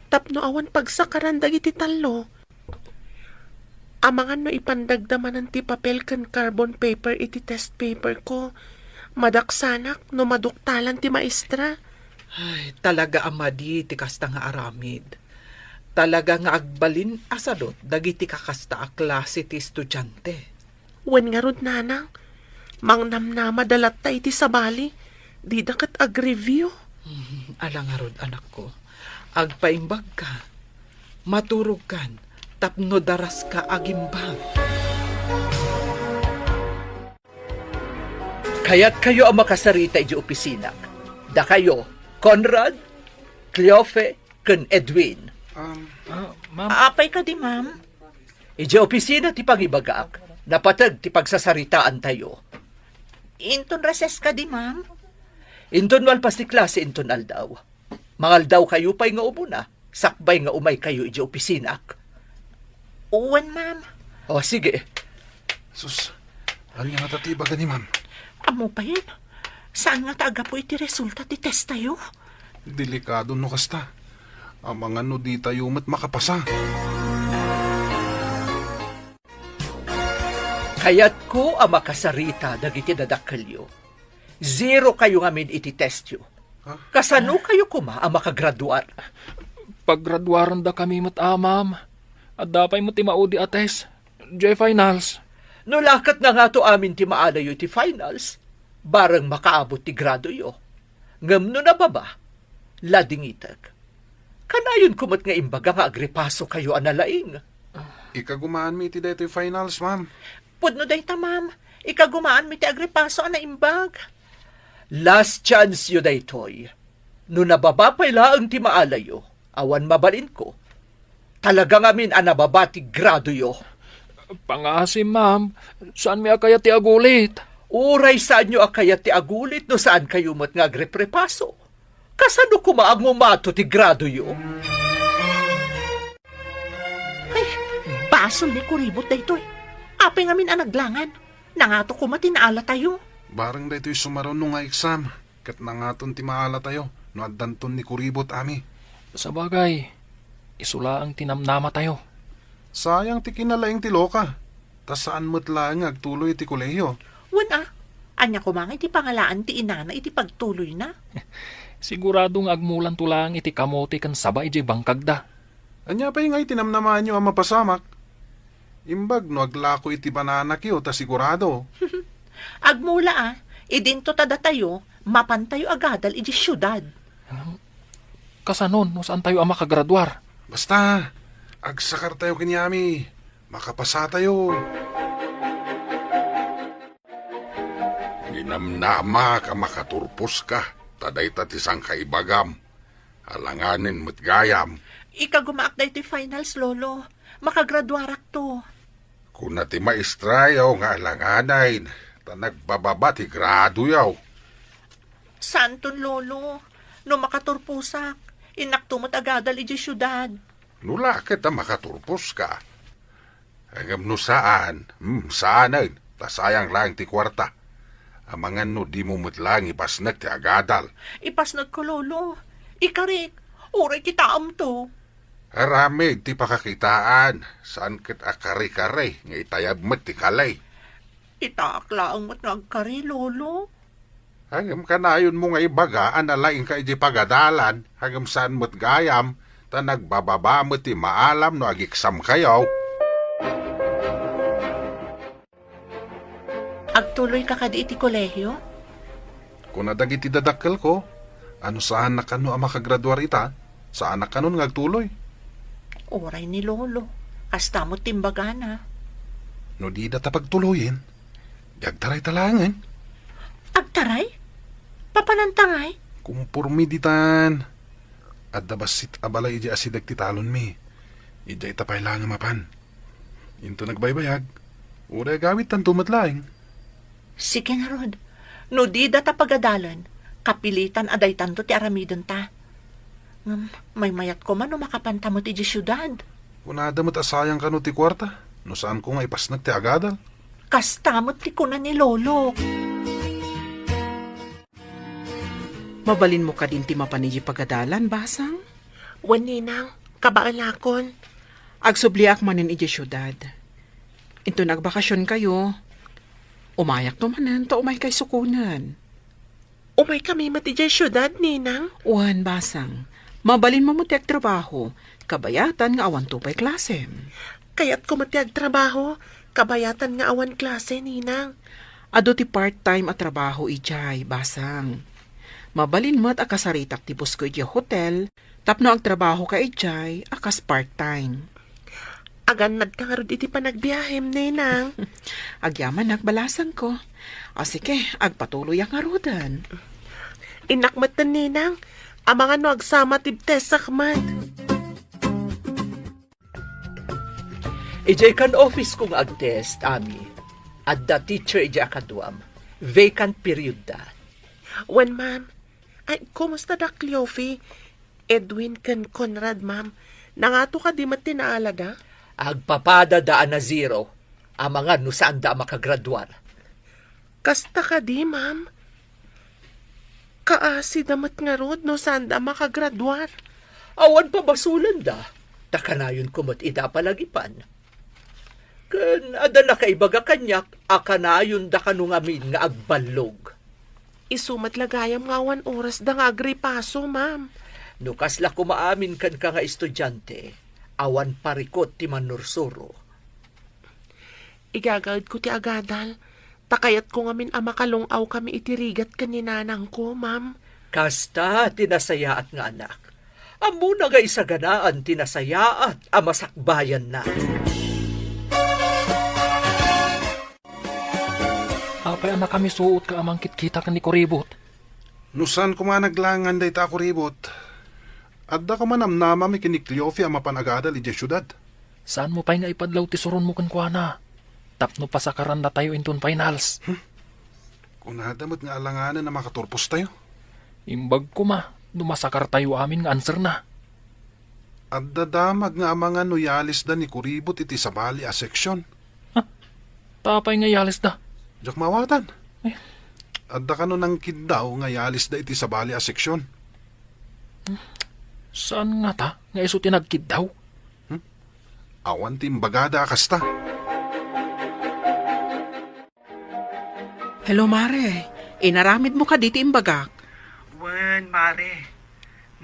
Tapno awan pagsakaran dagiti tallo. Amangan no ipandagda manen ti papel ken carbon paper iti test paperko. Madaksanak no maduktalan ti maestra. Ay, talaga a madi ti kasta nga aramid. Talaga nga agbalin a sadut dagiti kakasta a klase ti estudiante. Wen ngarud, Nanang, mangnamnamada latta iti sabali, dida ket agreview. Hmm, ala ngarud, anakko. Agpaimbagka. Maturogkan tapno daraska agimbag. Kayatkayo a makasarita idiay opisinako. Dakayo, Conrad, Cleofe, ken Edwin. Um, Ah, ma'am. Apay kadi, ma'am? Idiay opisina ti pangibagak, napateg ti pagsasaritaantayo. Inton recess kadi, ma'am? Inton malpas ti klase inton aldaw. Mangaldawkayo pay nga umuna, sakbay nga umaykayo idiay opisinak. Wen, ma'am. O, sige. Sus, ania ngata ti ibaga ni ma'am? Ammo payen, saan ngata a gapu iti resulta ti testayo? Delikado no kasta. Amangan no ditayo met makapasa. Kayatko a makasarita dagiti dadakkelyo. Zero kayo ngamin iti testyo. Ha? Kasano kayo koma a makagraduar? Paggraduarendakami met, a, ma'am. Adda pay met ti maudi a test. Diay finals. No la ket nangato amin ti maalayo iti finals, bareng makaabot ti gradoyo. Ngem no nababa, ladingitek. Kanayonko met nga imbaga nga agripasokayo a nalaing. Ikagumaanmi iti daytoy finals, ma'am. Pudno dayta, ma'am. Ikagumaanmi ti agripaso a naimbag. Last chance yo daytoy. No nababa pay laeng ti maalayo, awan mabalinko. Talaga ngamin a nababa ti gradoyo. Pangaasim, ma'am. Saanmi a kayat ti agulit. Uray saanyo a kayat ti agulit no saan kayo met nga agriprepaso. Kasano koma a ngumato ti gradoyo? Ay, basol ni Kuribot daytoy. Apay ngamin a naglangan. Nangato koma ti naalatayo. Bareng daytoy sumaruno nga exam, ket nangaton ti maalatayo no addanton ni Kuribot, Ami. Sabagay, Isu laeng ti namnamatayo. Sayang ti kinalaing ti Loka. Ta saan met laeng nga agtuloy iti kolehio. Wen a, ania koma nga iti pangalaan ti inana iti pagtuloyna? Sigurado nga agmulanto laeng iti kamote ken saba idiay bangkagda. Ania pay nga iti namnamaanyo a mapasamak? Imbag no aglako iti bananakyo ta sigurado. Agmula a, idinto ta datayo, mapantayo agadal idiay siudad. Kasanon no saantayo a makagraduar? Basta, agsakartayo ken Yami. Makapasatayo. Ninamnamak a makaturposka, ta dayta ti sangkaibagam. Alanganen met gayam. Ikagumaak daytoy finals, Lolo. Makagraduarakto. Kuna ti maestrayo nga alanganen, ta nagbababa ti gradoyo. Saanton, Lolo. No makaturposak, innakto met agadal idiay siudad. No la ket a makaturposka. Ngem no saan, hmm, saanen, ta sayang laeng ti kuarta. Amangan no dimo met laeng ipasnek ti agadal. Ipasnekko, Lolo. Ikarik, uray kitaemto. Aramid ti pakakitaan, saan ket a kare-kare nga itayab met ti kali. Itaak laeng met nga agkari, Lolo. Ngem kanayonmo nga ibaga a nalaingka idiay pagadalan, ngem saan met gayam, ta nagbababa met ti maalam no ageksamkayo. Agtuloyka kadi iti kolehio? Kuna dagiti dadakkelko, no saanak kano a makagraduar ita, saanak kanon nga agtuloy. Uray ni Lolo, kasta met ti imbagana. No dida ta pagtuloyen, di agtarayta laengen. Agtaray? Papananta ngay? Kumporme ditan. Adda bassit a balay idiay asideg ti talonmi. Idiay ta pay laeng a mapan. Inton agbaybayag, uray agawidtanto met laeng. Sige ngarud, no dida ta pagadalen, kapilitan a daytanto ti aramidenta. Ngem, maymayat koma no makapanta met idiay siudad. Kunada met a sayang kano ti kuarta, no saanko nga ipasnek ti agadal. Kasta met ti kuna ni Lolo. Mabalinmo kadin ti mapan idiay pagadalan, Basang? Wen, Ninang, kabaelakon. Agsubliak manen idiay siudad. Inton agbakasionkayo, umayakto manen ta umaykay sukonen. Umaykami met idiay siudad, Ninang? Wen, Basang. Mabalinmo met ti agtrabaho, kabayatan nga awanto pay klasem. Kayatko met ti agtrabaho, kabayatan nga awan klase, Ninang. Adu ti part-time a trabaho idiay, Basang. Mabalin met a kasaritak ti busko idiay hotel, tapno agtrabahoka idiay a kas part-time. Agannadka ngarud iti panagbiahem, Ninang. Agyamanak, balasangko. A, sige, agpatuloyak ngaruden. Innak metten, Ninang. Amangan no agsama ti test sakman. Idiay kan office ko nga agtest, Ami. Adda teacher idiay a kaduam. Vacant period da. Wen, ma'am. Ay, kumusta da Cleofe? Edwin ken Conrad, ma'am. Nangato kadi met ti naalada? Agpapada da a na-zero. Amangan no saanda a makagraduar. Kasta kadi, ma'am? Kaasida met ngarud no saanda a makagraduar. Awan pabasolanda. Ta kanayonko met ida a palagipan. Ken adda nakaibaga kaniak a kanayonda kano ngamin nga agballog. Isu met la gayam nga awan orasda nga agripaso, ma'am. No kasla koma amin kenka nga estudiante, awan parikut ti mannursuro. Igagaedko ti agadal, ta kayatko ngamin a makalung-awkami iti rigat ken ni nanangko, ma'am. Kasta ti nasayaat nga anak. Ammona nga isaganaan ti nasayaat a masakbayanna. Apay a nakamisuot ka a mangkitkita ken ni Kuribot? No saan koma naglangan dayta a Kuribot, adda koma namnamami ken ni Cleofe a mapan agadal idiay siudad. Saanmo pay nga ipadlaw ti suronmo kenkuana tapno pasakarannatayo inton finals? Hmm? Kunada met nga alanganen a makaturpostayo. Imbag koma no masakartayo amin nga answerna. Adda damag nga amangan no yalisda ni Kuribot iti sabali a seksyon. Ha? Apay nga yalisda? Diak maawatan. Eh. Adda kano nangkiddaw nga yalisda iti sabali a seksyon. Saan ngata nga isu ti nagkiddaw? Hmm? Awan ti imbagada a kasta. Hello, Mare. Inaramidmo kadi ti imbagak? Wen, Mare.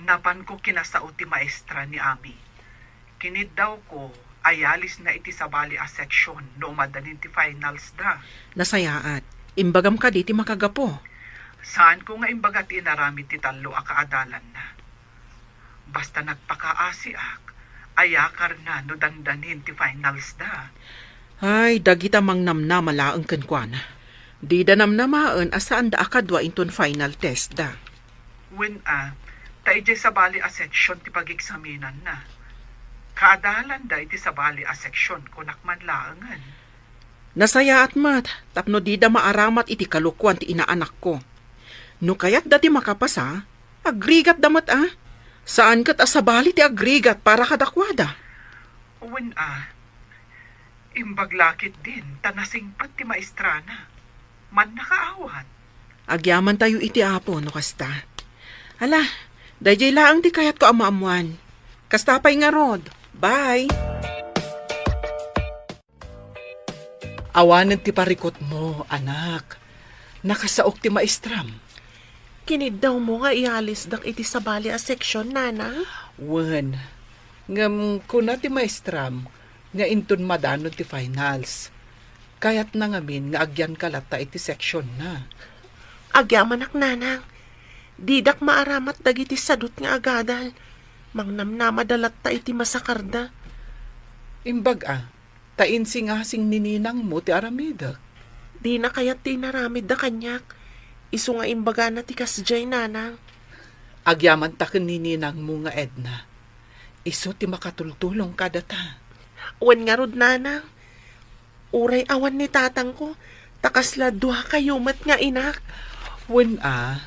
Napanko kinasao ti maestra ni Ami. Kiniddawko a yalisna iti sabali a section no umadanin ti finals da. Nasayaat. Imbagam kadi ti makagapu? Saanko nga imbaga ti inaramid ti tallo a kaadalanna. Basta nagpakaasiak, ayakarna no dandanin ti finals da. Ay, dagita mangnamnama laeng kenkuana. Dida namnamaen a saanda a kadua inton final test da. Wen a, ta idiay sabali a section ti pageksaminanna. Kaadalanda iti sabali a section, kunak man laengen. Nasayaat met tapno dida maaramat iti kalokuan ti inaanakko. No kayatda ti makapasa, agrigatda met a. Saan ket a sabali ti agrigat para kadakuada. Wen a, imbag la ketdin ta nasingpet ti maestrana. Mannakaawat. Agyamantayo iti Apo no kasta. Ala, daydiay laeng ti kayatko a maammuan. Kasta pay ngarud. Bye! Awanen ti parikutmo, anak. Nakasaok ti maestram. Kiniddawmo nga iyalisdak iti sabali a section, Nanang? Wen. Ngem kuna ti maestram nga inton madanon ti finals, kayatna ngamin nga agyanka latta iti sectionna. Agyamanak, Nanang. Didak maaramat dagiti sadut nga agadal. Mangnamnamada latta iti masakarda. Imbag a, ta insingasing ni ninangmo ti aramidek. Dina kayat ti inaramidda kaniak. Isu nga imbagana ti kasdiay, Nanang. Agyamanta ken ni ninangmo nga Edna. Isu ti makatultulong kadata. Wen ngarud, Nanang. Uray awan ni tatangko, ta kasla duakayo met nga inak. Wen a,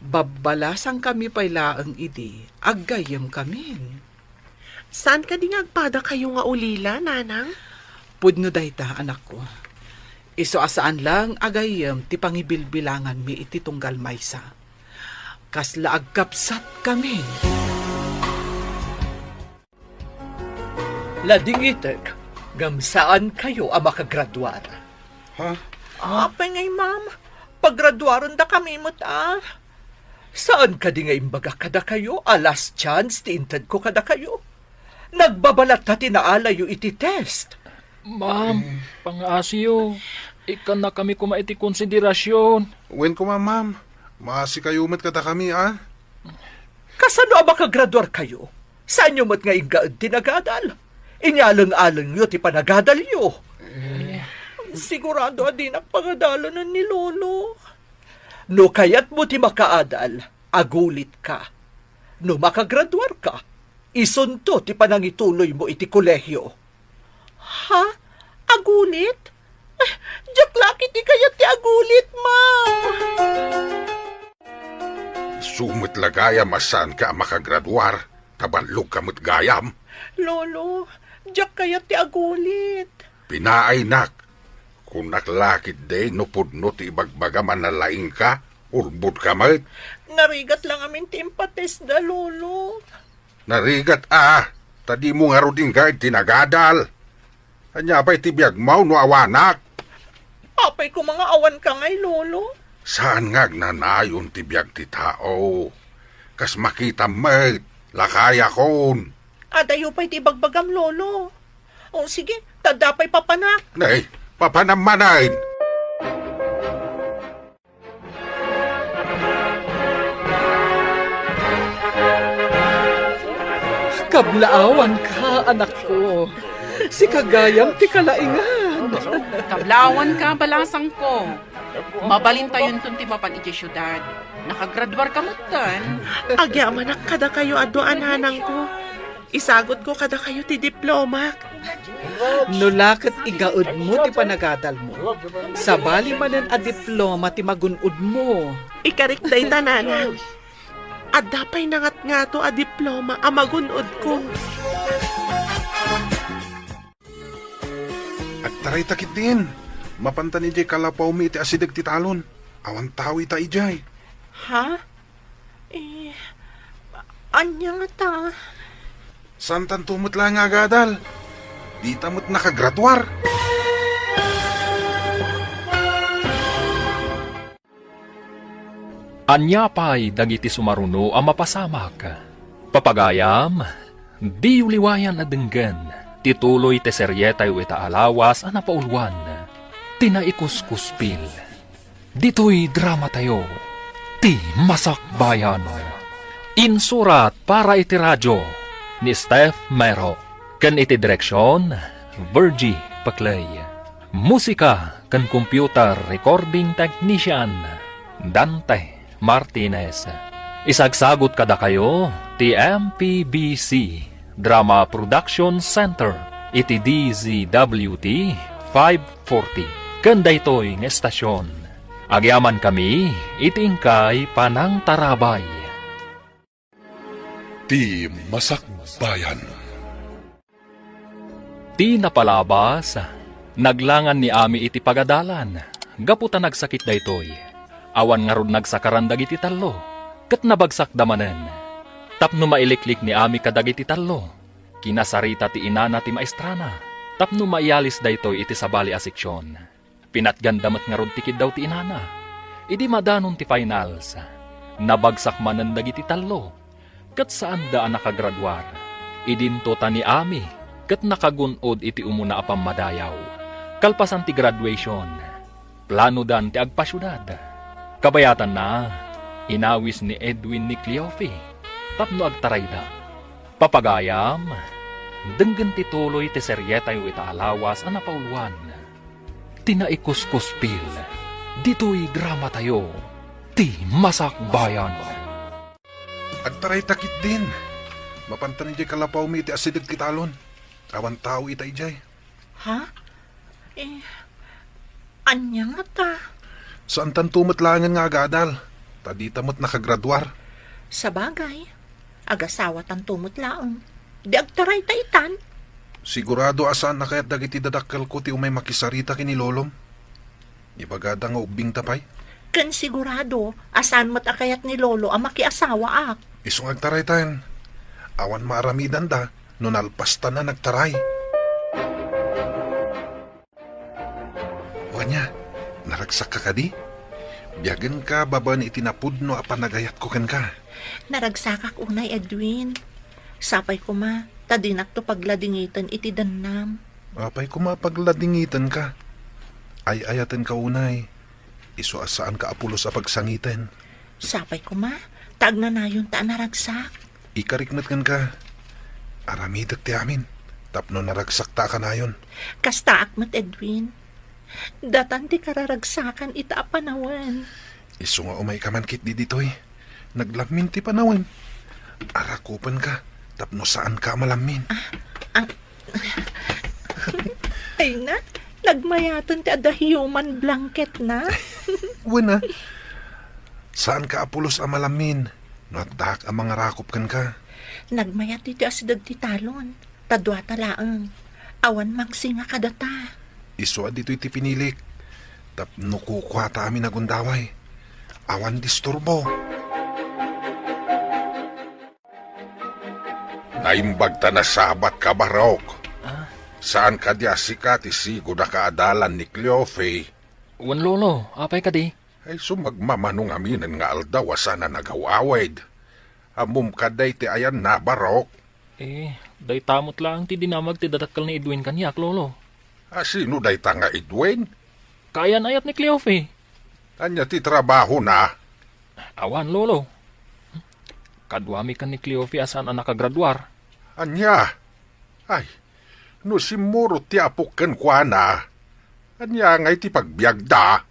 babbalasangkami pay laeng idi aggayyemkamin. Saan kadi nga agpadakayo nga ulila, Nanang? Pudno dayta, anakko. Isu a saan laeng a gayyem ti pangibilbilanganmi iti tunggal maysa. Kasla agkabsatkamin. Ladingitek, ngem saankayo a makagraduar. Ha? Apay ngay, ma'am? Pagraduarendakami met a. Saan kadi nga imbagak kadakayo a last chance ti intedko kadakayo? Nagbabalatta ti naalayo iti test. Ma'am, pangaasiyo. Ikkannakami koma iti konsiderasion. Wen koma, ma'am. Maasikayo met kadakami, a? Kasano a makagraduarkayo? Saanyo met nga iggaed ti nagadal? Inyaleng-alengyo ti panagadalyo. Eh. Sigurado a dinak pangadalanen ni Lolo. No kayatmo ti makaadal, agulitka. No makagraduarka, isunto ti panangituloymo iti kolehio. Ha? Agulit? Eh, diak la ketdi kayat ti agulit, ma'am. Isu met la gayam a saanka a makagraduar, ta ballogka met gayam. Lolo, diak kayat ti agulit. Pinaaynak, kunak la ketdi no pudno ti ibagbagam a nalaingka, ulbodka met. Narigat la ngamin ti impatestda, Lolo. Narigat a, ta dimo ngarud inggaed ti nagadal. Ania pay ti biagmo no awanak? Apay koma nga awanka ngay, Lolo? Saan nga agnanayon ti biag ti tao. Kas makitam met, lakayakon. Adayo pay ti ibagbagam, Lolo. O sige, ta adda pay papanak. Nay, papanam manen. Kablaawanka, anakko. Sika gayam ti kalaingan. Kablaawanka, balasangko. Mabalintayonton ti mapan idiay siudad. Nakagraduarka metten. Agyamanak kadakayo a dua a nanangko. Isagutko kadakayo ti diplomak. No la ket igaedmo ti panagadalmo, sabali manen a diploma ti magun-odmo. Ikarik dayta, nanang. Adda pay nangatngato a diploma a magun-odko. Agtarayta ketdin. Mapantan idiay kalapawmi iti asideg ti talon. Awan tao ita idiay. Ha? Eh, Ania ngata? Saantanto met laeng nga agadal. Dita met nakagraduar. Ania pay dagiti sumaruno a mapasamak? Papagayam, diyo liwayan a denggen ti tuloy ti serietayo ita a lawas a napauluan, ti Naikuskuspil. Ditoy dramatayo, ti Masakbayan. Insurat para iti radio ni Steph Mero, ken iti direksion, Virgie Paclay. Musika ken computer recording technician, Dante Martinez. Isagsagut kadakayo ti M P B C Drama Production Center iti D Z W T five forty. Ken daytoy nga estasion, agyamankami iti inkay panangtarabay. Ti Masakbayan. Ti napalabas, naglangan ni Ami iti pagadalan gapu ta nagsakit daytoy. Awan ngarud nagsakaran dagiti tallo, ket nabagsakda manen. Tapno mailiklik ni Ami kadagiti tallo, kinasarita ti inana ti maestrana tapno maiyalis daytoy iti sabali a seksion. Pinatganda met ngarud ti kiddaw ti inana. Idi madanon ti finals, nabagsak manen dagiti tallo, ket saanda a nakagraduar. Idinto ta ni Ami ket nakagun-od iti umuna a pammadayaw. Kalpasan ti graduation, planodan ti agpasiudad. Kabayatanna, inawis ni Edwin ni Cleofe tapno agtarayda. Papagayam, denggen ti tuloy ti serietayo ita a lawas a napauluan, ti Naikuskuspil, ditoy dramatayo, ti Masakbayan. Agtarayta ketdin. Mapantan idiay kalapawmi iti asideg ti talon. Awan tao ita idiay. Ha? Eh, ania ngata? Saantanto met laengen nga agadal, ta dita met nakagraduar. Sabagay, agasawatanto met laeng. Di agtarayta itan? Sigurado a saan a kayat dagiti dadakkelko ti umay makisarita ken ni lolom. Ibagada nga ubbingta pay. Ken sigurado a saan met a kayat ni lolo a makiasawaak. Isu nga agtaraytan. Awan maaramidanda no nalpastan a nagtaray. Wen aya, naragsakka kadi? Biagenka babaen iti napudno a panagayatko kenka. Naragsakak unay, Edwin. Sapay koma ta dinakto pagladingiten iti dennam. Apay koma a pagladingitenka? Ay-ayatenka unay. Isu a saanka a pulos a pagsangiten. Sapay koma ta agnanayonta a naragsak. Ikarik met kenka. Aramidek ti amin tapno naragsakta a kanayon. Kastaak met, Edwin. Datan ti kararagsakan ita a panawen. Isu nga umayka man ketdi ditoy. Naglammin ti panawen. Arakupenka tapno saanka a malammin. Ah, ah. Ay na, nagmayaten ti adda human blanket na. Wen a, saanka a pulos a malammin no addaak a mangarakop kenka. Nagmayat ditoy asideg ti talon, ta duata laeng. Awan mangsinga kadata. Isu a ditoy ti pinilik, tapno kukuata amin a gundaway. Awan disturbo. Naimbag ta nasabatka, Barok. Ah? Saan kadi a sika ti sigud a kaadalan ni Cleofe? Wen, Lolo, apay kadi? Ay, sumagmamano ngaminen nga aldaw a saan a nagaw-awid. Ammom kadi ti ayanna, Barok? Eh, dayta met laeng ti dinamag ti dadakkel ni Edwin kaniak, Lolo. A sino dayta nga Edwin? Kaayan-ayat ni Cleofe. Ania ti trabahona? Awan, Lolo. Kaduami ken ni Cleofe a saan a nakagraduar. Ania? Ay, no simmurot ti apok kenkuana, ania ngay ti pagbiagda?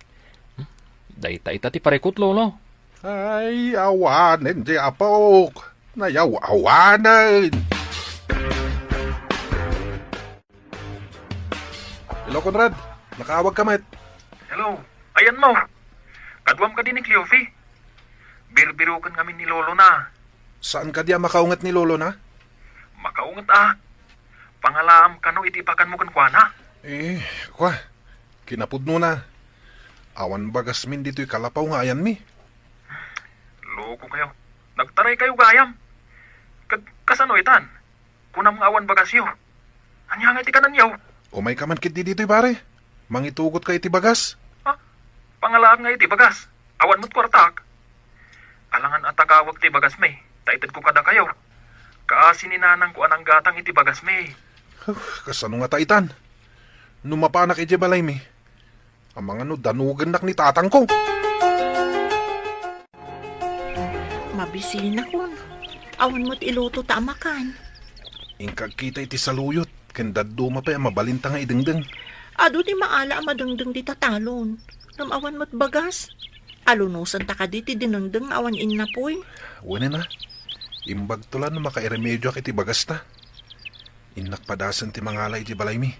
Dayta ita ti parikut, Lolo. Ay, awanen ti apok. Nayaw-awanen. Hello, Conrad. Nakaawag ka met. Hello. Ayanmo. Kaduam kadi ni Cleofe? Birbiroken ngamin ni lolo na. Saan kadi a makaunget ni lolo na? Makaunget a. Pangalaam kano iti ipakanmo kenkuana. Eh, kua. Kinapudno na. Awan bagasmin ditoy kalapaw nga ayanmi. Loko kayo. Nagtaray kayo gayam. Kasano itan? Kunam nga awan bagasyo. Ania nga iti kananyo? Umayka man ketdi ditoy, pare. Mangitugotka iti bagas. Ha? Pangalaak nga iti bagas. Awan met kuartak. Alangan a tagawag ti bagasmi, ta itedko kadakayo. Kaasi ni nanangko a nanggatang iti bagasmi. Huh, kasano ngata itan? No mapanak idiay balaymi, amangan no danogennak ni tatangko. Mabisinakon. Awan met ilotota a makan. Inka agkita iti saluyot, ken dadduma pay a mabalinta nga idengdeng. Adu ti maala a madengdeng dita talon. Ngem awan met bagas. Alunosenta kadi ti dinengdeng nga awan innapuy? Wen a. Imbagto la no makairemedioak iti bagasta. Innak padasen ti mangala iti balaymi.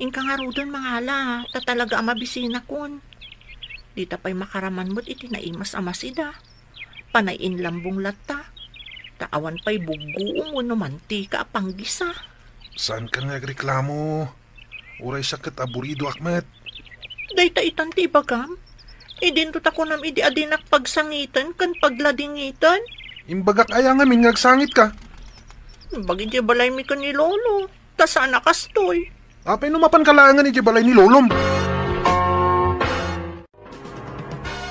Inka ngaruden mangala, ta talaga a mabisinakon. Dita pay makaraman met iti naimas a masida. Panay inlambong latta. Ta awan pay buggoom wenno mantika a panggisa. Saanka nga agreklamo. Uray sa ket aburidoak met. Dayta itan ti ibagam? Idinto ta kunam idi a dinak pagsangiten ken pagladingiten? Imbagak aya ngamin nga agsangitka? Bagi diay balaymi ken ni Lolo, ta saan a kastoy. Apay no mapanka laengen idiay balay ni Lolom?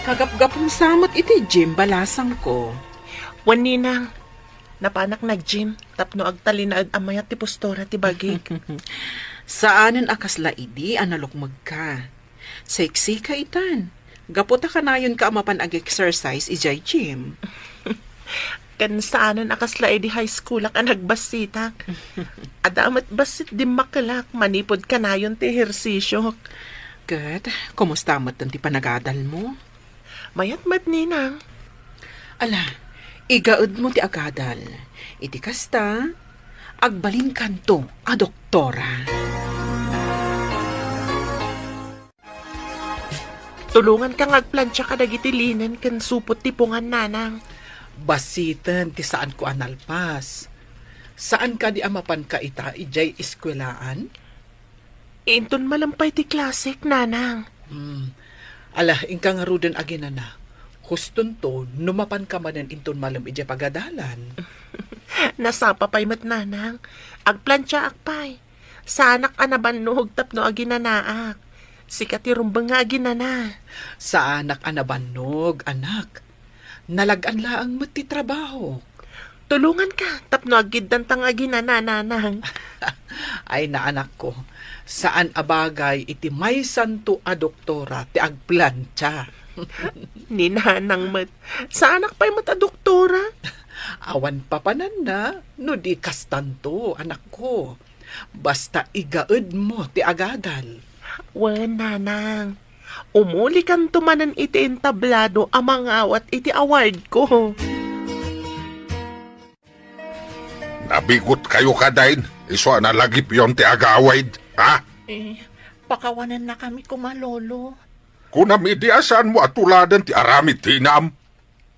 Kagapgapum sa met iti gym, balasangko. Wen, Ninang, napanak nag-gym tapno agtalinaed a mayat ti postura ti bagik. Saanen a kasla idi a nalukmegka. Seksika itan. Gapu ta kanayonka a mapan ag-exercise idiay gym. Ken saanen a kasla idi high schoolak a nagbassitak. Adda met bassit dimmakelak manipud kanayon ti ehersisiok. Ket, kumusta metten ti panagadalmo? Mayat met, Ninang. Ala, igaedmo ti agadal. Iti kasta, agbalinkanto a doktora. Tulonganka nga agplancha kadagiti linen ken supot ti pungan, Nanang. Bassiten ti saanko a nalpas. Saan kadi a mapanka ita idiay eskuelaan? Inton malem pay ti klasek, Nanang. Hmm. Ala, inka ngaruden aginana. Hustonto, no mapanka manen inton malem idiay pagadalan. Nasapa pay met, Nanang. Agplanchaak pay. Saanak a nabannog tapno aginanaak. Sika ti rumbeng nga aginana. Saanak a nabannog, anak. Nalag-an laeng met ti trabahok. Tulonganka tapno aggiddanta nga aginana, Nanang. Ay, naanakko, saan a bagay iti maysanto a doktora ti agplancha. Ni Nanang met, saanak pay met a doktora. Awan papananna no di kastanto, anakko. Basta igaedmo ti agadal. Wen, Nanang. Umulikanto manen iti entablado a mangawat iti awardko. Nabigotkayo kadi, isu a nalagipyon ti agawid, ha? Eh, pakawanennakami koma, Lolo. Kunam idi a saanmo a tuladen ti aramid ti inam.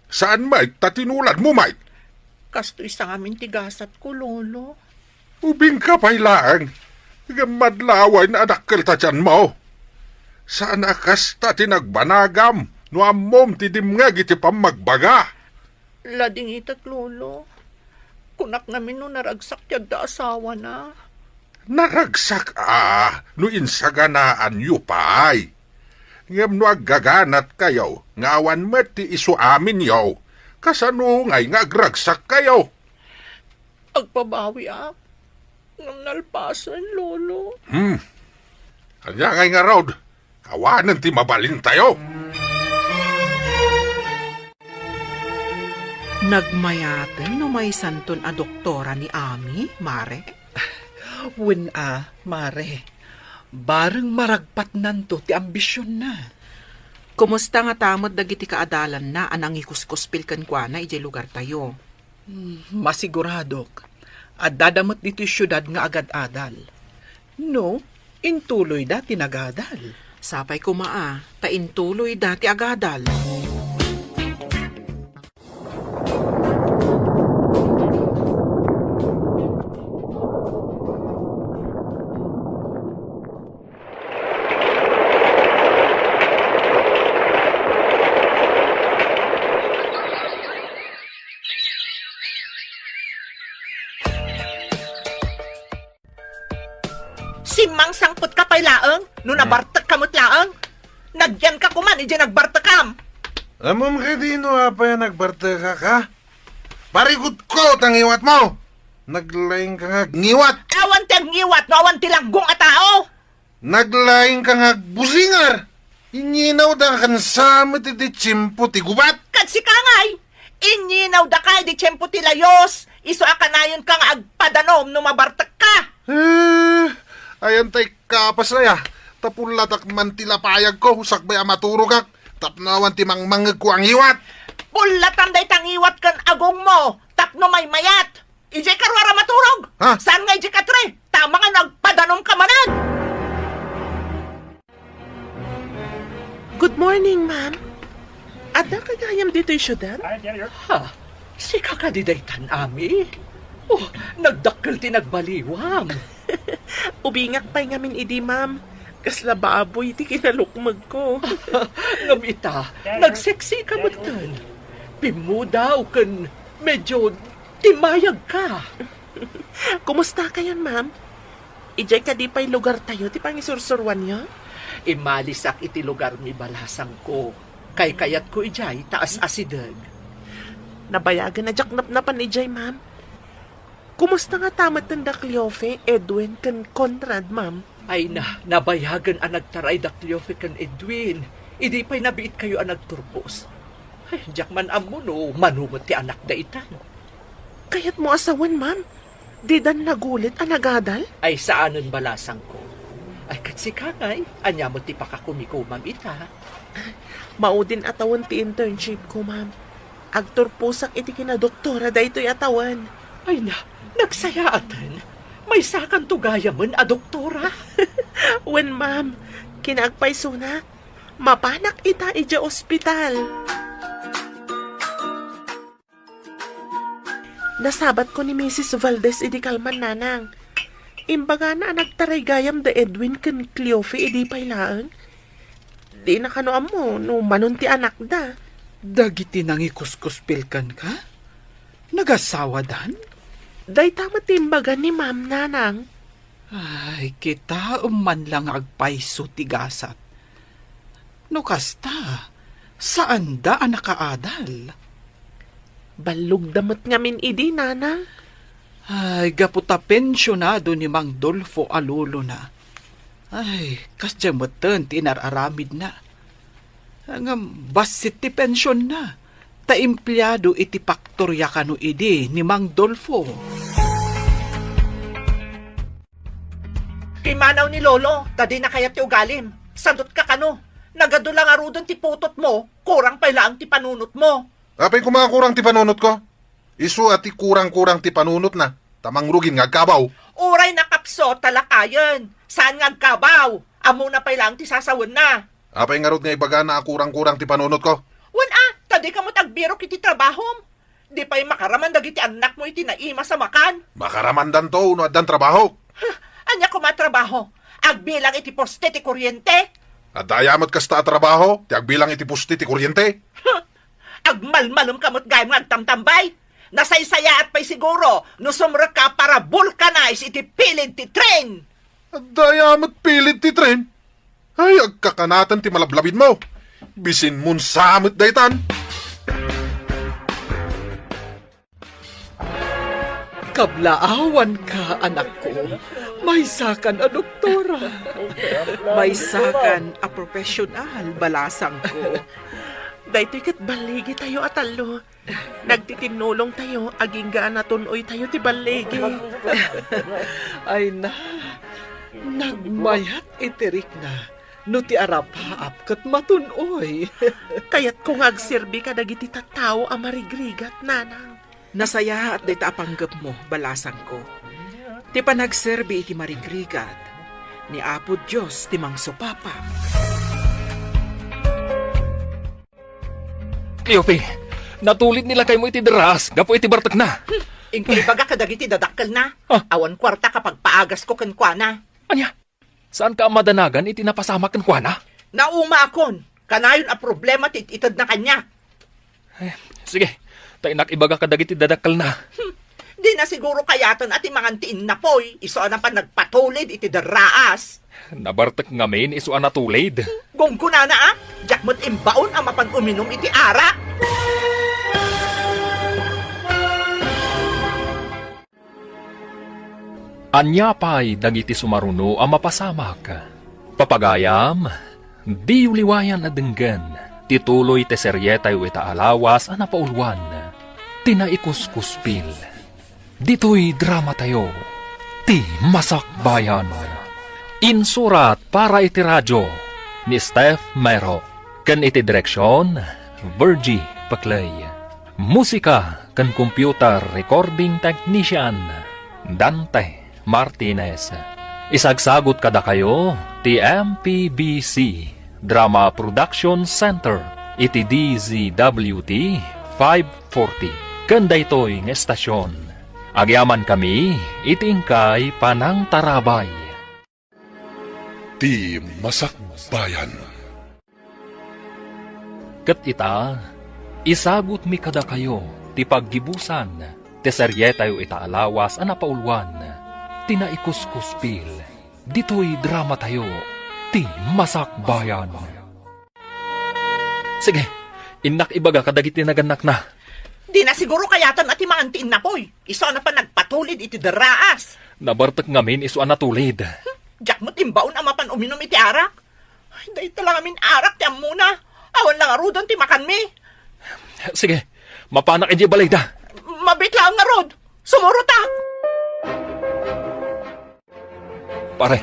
Saan met ta tinuladmo met? Kastoy sa ngamin ti gasatko, Lolo. Ubingka pay laeng, ngem madlawen a dakkel ta tianmo. Saan a kasta ti nagbanagam no ammom ti dimngeg iti pammagbaga. Ladingitek, Lolo. Kunak ngamin no naragsak ti adda asawana. Naragsak a no insaganaanyo pay. Ngem no aggaganatkayo nga awan met ti isu aminyo, kasano ngay nga agragsakkayo? Agpabawiak. Ngem nalpasen, Lolo. Hmm. Ania ngay ngarud? Awanen ti mabalintayo. Nagmayaten no maysanton a doktora ni Ami, Mare? Wen a, Mare. Bareng maragpatnanto ti ambisionna. Kumusta ngata met dagiti kaadalanna a nangikuskuspil kenkuana idiay lugartayo? Hmm, masiguradok. Addada met ditoy siudad nga agad-adal. No, intuloyda ti nagadal. Sapay koma a, ta intuloyda ti agadal. Sangpet ka pay laeng, no nabartek ka met laeng. Nagyan ka kuman, iti nagbartekam. Ammom kadi no apay a nagbartek ka? Parigutko ta ngiwatmo. Naglaing ka nga agngiwat. Awan ti agngiwat no awan ti laggong a tao. Naglaing ka nga agbusingar. Inyinaw da ken sa met iti tiempo ti gubat. Ket sika ngay, inyinaw da ka iti tiempo ti layos. Isu a kanayon ka nga agpadanom no mabartek ka. Eh, ayan tay kapas aya. Ta pullatak man ti lapayagko, sakbay a maturogak. Tapno awan ti mangmangngegko a ngiwat. Pullatan dayta ngiwat ken agongmo, tapno maymayat. Idiay karuara maturog. Ha? Saan nga idiay katri? Tama nga nagpadanom ka manen. Good morning, ma'am. Adda ka gayam ditoy siudad? Ha? Sika kadi daytan, Ami? Oh, nagdakkel ti nagbaliwam. Ubingak pay ngamin idi, ma'am. Kasla baboy ti kinalukmegko. Ngem ita, nagseksi ka metten. Pimmudaw ken medyo timmayag ka. Kumusta kayon, ma'am? Idiay kadi pay lugartayo ti pangisursuruanyo? Imalisak iti lugarmi, balasangko. Kaykayatko idiay ta as-asideg. Nabayagen a diak napnapan idiay, ma'am. Kumusta ngata metten da Cleofe, Edwin, ken Conrad, ma'am? Ay na, nabayagen a nagtaray da Cleofe ken Edwin. Idi pay nabiitkayo a nagturpos. Ay, diak man ammo no mano met ti anakda itan. Kayatmo a sawen, ma'am? Didan nagulit a nagadal? Ay, saanen, balasangko. Ay, ket sika ngay, ania met ti pakakumikomam ita? Maudin a tawen ti internship ko, ma'am. Agturposak iti kinadoktora daytoy a tawen. Ay na, nagsayaaten. Maysakanto gayamen a doktora. Wen, ma'am. Kinaagpaysonak. Mapanak ita idiay ospital. Nasabatko ni Misis Valdez idi kalman, nanang. Imbagana a nagtaray gayam da Edwin ken Cleofe idi pay laeng. Dina kano ammo no manon ti anakda. Dagiti nangikuskuspil kenka? Nagasawadan? Dayta met ti imbaga ni Ma'am, nanang. Ay, kitaem man la nga agpayso ti gasat. No kasta, saanda a nakaadal. Ballogda met ngamin idi, nanang. Ay, gapu ta pensionado ni Mang Dolfo a lolona. Ay, kasdiay metten ti inar-aramidna. Ngem bassit ti pensionna, ta empleado iti paktoria kano idi ni Mang Dolfo. Kimanaw ni Lolo, ta dina kayat ti ugalim. Sadot ka kano. Nagadu la ngaruden ti putotmo, kurang pay laeng ti panunotmo. Apay koma a kurang ti panunotko? Isu a ti kurang-kurang ti panunotna, ta mangrugin nga agkabaw. Uray nakapso, talakayen. Saan nga agkabaw? Ammona pay laeng ti sasawenna. Apay ngarud nga ibagana a kurang-kurang ti panunotko? Wen a, ta dika met agbirok iti trabahom. Di pay makaraman dagiti annakmo iti naimas a makan. Makaramandanto no addan trabaho. Huh, ania koma trabaho? Agbilang iti poste ti kuryente? Adda aya met kasta a trabaho ti agbilang iti poste ti kuryente? Huh, agmalmalem ka met gayam nga agtamtambay. Nasaysayaat pay siguro no sumrekka para vulcanize iti pilid ti tren. Adda aya met pilid ti tren? Ay, agkakanaten ti malablabidmo. Bisinmon sa met daytan. Kablaawanka, anakko. Maysakan a doktora. Maysakan a profesional, balasangko. Daytoy ket balligitayo a tallo. Nagtitinnulongtayo agingga a natun-oytayo ti balligi. Ay na, nagmayat iti rikna no ti arapaap ket matun-oy. Kayatko nga agserbi kadagiti tattao a marigrigat, nanang. Nasayaat dayta a panggepmo, balasangko. Ti panagserbi iti marigrigat, ni Apo Dios ti mangsupapa. Cleofe, natulid ni lakaymo iti daraas gapu iti bartekna. Hmm, inka ibaga kadagiti dadakkelna. Ah. Awan kuarta ka pagpaagasko kenkuana. Ania? Saanka a madanagan iti napasamak kenkuana? Naumaakon. Kanayon a problema ti it-itedna kaniak. Eh, sige, ta innak ibaga kadagiti dadakkelna. Hmm, Dina siguro kayaten a ti mangan ti innapoy, isu a napan nagpatulid iti derraas. Nabartek ngamin isu a natulid. Gunggonana, a? Diak met imbaon a mapan uminum iti arak. Ania pay dagiti sumaruno a mapasamak? Papagayam, diyo liwayan a denggen ti tuloy ti serietayo ita a lawas a napauluan, ti Naikuskuspil. Ditoy dramatayo, ti Masakbayan. Insurat para iti radio ni Steph Mero, ken iti direksion, Virgie Paclay. Musika ken computer recording technician, Dante Martinez. Isagsagut kadakayo ti M P B C Drama Production Center iti D Z W T five forty. Ken daytoy nga estasyon, agyamankami iti inkay panangtarabay. Ti Masakbayan. Ket ita, isagutmi kadakayo ti paggibusan ti serietayo ita a lawas a napauluan, ti Naikuskuspil. Ditoy dramatayo, ti Masakbayan. Sige, innak ibaga kadagiti nagannakna. Dina siguro kayaten a ti mangan ti innapoy. Isu a napan nagpatulid iti derraas. Nabartek ngamin isu a natulid. Diak met imbaon a mapan uminum iti arak. Ay, dayta la ngamin arak ti ammona. Awan la ngaruden ti makanmi. Sige, mapanak idiay balayda. Mabiit laeng ngarud. Sumurota. Pare,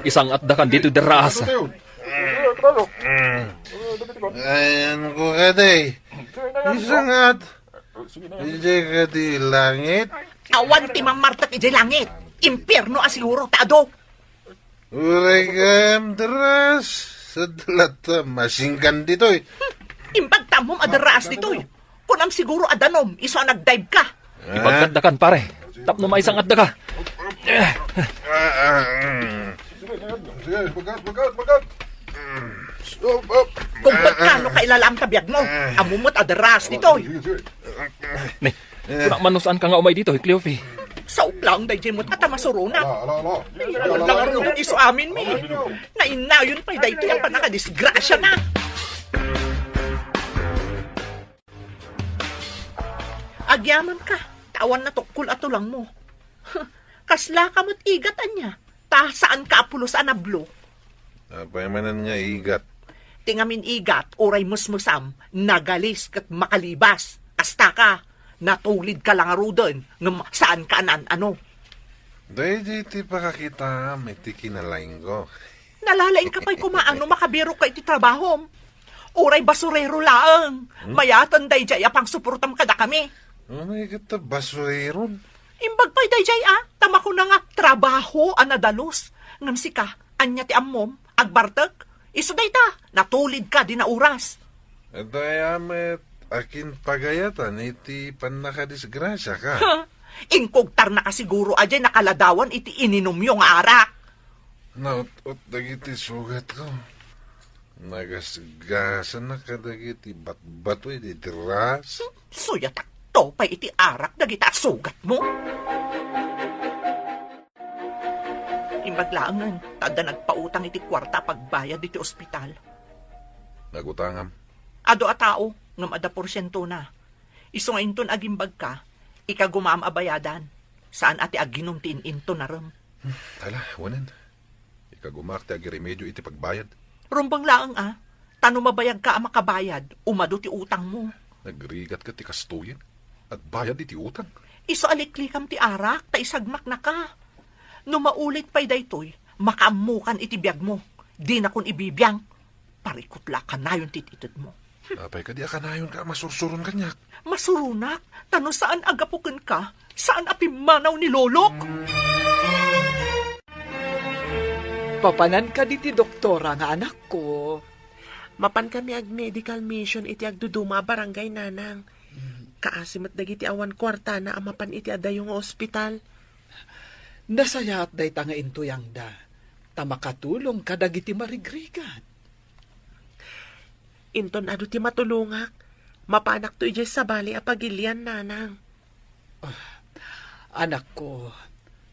isangatdakan ditoy derraas. Ayanko kadi. Isangat. Idiay kadi langit. Awan ti mammartek idiay langit. Impierno a siguro ta adu. Uray gayam derraas. Sadlat masingkan ditoy. Imbag ta ammom a derraas ditoy. Kunam siguro a danom, isu a nag-dive ka. Ibagkatdakan, pare. Tapno maisangatdaka. Ah, ah, mm. Sige, bagat, bagat, bagat. Mm. Stop, up. Kung ba't kano kailalaam ta biag mo? Ammom met a derraas ditoy. Sige, sige. Ne, kuna man no saan ka nga umay ditoy, Cleofe. Saok laeng daydiay met a ta masuronak. Ala, ala, ala. Ay, awan la ngaruden isu amin mi. Nainayon pay daytoy a pannakadisgrasya na. Agyamanka, ta awan natukkol a tulangmo. Kaslaka met igat ania, ta saanka a pulos a nablo. Apay manen nga igat? Ti ngamin igat, uray mesmesam, nagalis ket makalibas. Kastaka, natulidka la ngaruden, ngem saanka a naan-ano. Daydiay ti pakakitaam iti kinalaingko. Nalalaingka pay koma no makabirokka iti trabahom. Uray basurero laeng. Hmm? Mayaten daydiay a pangsuportam kadakami. Uray ket ta basureron. Imbag pay daydiay a, ta makuna nga trabaho a nadalus. Ngem sika, ania ti ammom? Agbartek? Isu dayta, natulidka dina oras. Adu aya met a kinpagayatan iti pannakadisgrasiaka. Ha? Inkugtarnaka siguro a diay nakaladawan iti ininumyo nga arak. Naut-ot dagiti sugatko. Nagasgasanak kadagiti batbato iti derraas. Suyatakto pay iti arak dagita a sugatmo. Imbag laengen, ta adda nagpautang iti kuarta a pagbayad iti ospital. Nagutangam. Adu a tao, ngem adda porsientona. Isu nga inton agimbagka, ikagumaam a bayadan. Saan a ti aginum ti in-intonarem. Hmm, ala, wanen. Ikagumaak ti agiremedio iti pagbayad. Rumbeng laeng a, ta no mabayagka a makabayad, umadu ti utangmo. Nagrigat ket ti kastoyen. Agbayad iti utang. Isu a liklikam ti arak, ta isagmaknaka. No maulit pay daytoy, makaammokan iti biagmo. Dinakon ibibiang. Parikut la a kanayon ti itedmo. Apay kadi a kanayonka a masursuron kaniak? Masuronak, ta no saan a gapu kenka, saan a pimmanaw ni Lolok. Papanan kadi ti doktora nga anakko? Mapan kami ag-medical mission iti agduduma a barangay, Nanang. Kaasi met dagiti awan kuartana a mapan iti adayo nga ospital. Nasayaat dayta nga intuyangda, ta makatulong kadagiti marigrigat. Inton adu ti matulongak, mapanakto idiay sabali a pagilian, Nanang. Ah, Anakko,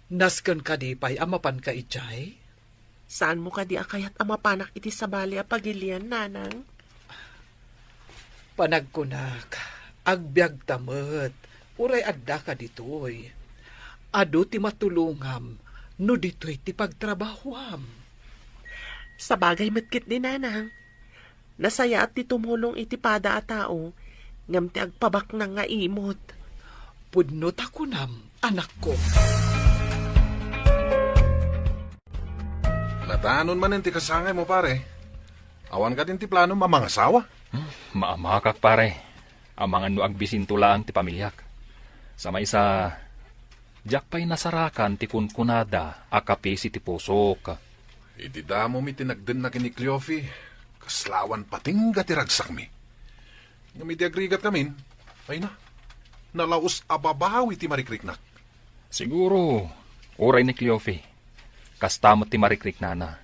nasken kadi pay a mapanka idiay? Saanmo kadi a kayat a mapanak iti sabali a pagilian, nanang? Panagkunak, agbiagta met, uray addaka ditoy. Adu ti matulongam no ditoy ti pagtrabahoam. Sabagay met ketdi, nanang. Nasayaat ti tumulong iti pada a tao, ngem ti agpabaknang nga imot. Pudno ta kunam, anakko. Natanon manen ti kasangaymo, pare. Awan kadin ti planom a mangasawa? Hmm, maamakak, pare. Amangan no agbisinto laeng ti pamiliak. Sa maysa, diak pay nasarakan ti kunkunada a kapisi ti pusok. Iti damo mi ti nagdennak ken ni Cleofe, kasla awan patingga ti ragsakmi. Ngem idi agrigat kamin, ay na, nalaus a babawi ti marikriknak. Siguro, uray ni Cleofe, kasta met ti marikriknana.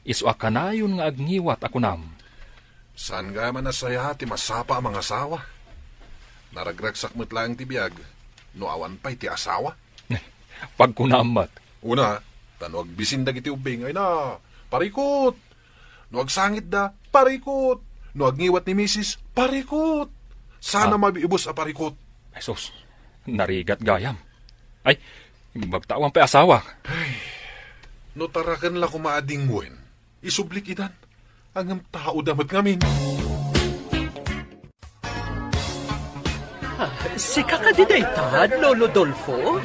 Isu a kanayon nga agngiwat a kunam. Saan gayam a nasayaat ti masapa a mangasawa? Naragragsak met laeng ti biag no awan pay ti asawa. Pagkunam met. Una, ta no agbisin dagiti ubbing, ay na, parikut! No agsangitda, parikut! No agngiwat ni misis, parikut! Sana Ah. mabiibus a parikut. Jesus, narigat gayam. Ay, imbag ta awan pay asawa. Ay, no taraken la koma a dingwen, isublik idan. Ngem tao da met ngamin. Ah, sika kadi dayta, Lolo Dolfo?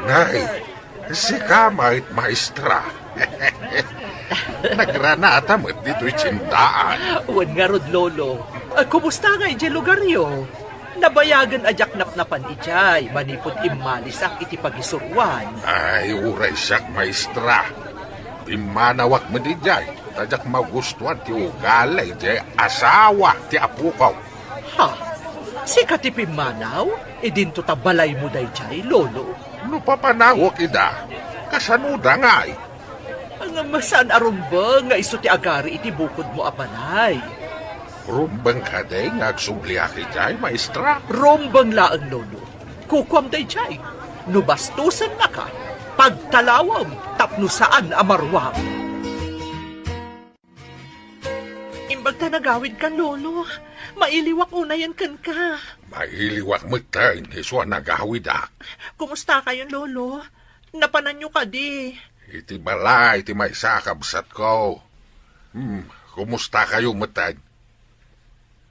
Nay, sika met, maestra. Nagranata met ditoy tiendaan. Wen ngarud, Lolo. Ah, kumusta nga idiay lugaryo? Nabayagen a diak napnapan idiay manipud immalisak iti pagisuroan. Ay, uray siak, maestra. Pimmanawak met idiay, ta diak magustuan ti ugali diay asawa ti apokon. Ha? Sika ti pimmanaw? Idinto ta balaymo daydiay, Lolo? No papanawek ida, kasanoda ngay? Ngem saan a rumbeng nga isu ti agari iti bukodmo a balay? Rumbeng kadi nga agsubliak idiay, maestra? Rumbeng laeng, Lolo. Kukuam daydiay. No bastosennaka, pagtalawem tapno saan a maruam. Imbag ta nagawidkan, Lolo. Mailiwak unayen kenka. Mailiwak metten isu a nagawidak. Kumusta kayon, Lolo? Napananyo kadi? Iti balay ti maysa a kabsatko. Hmm, kumusta kayo metten?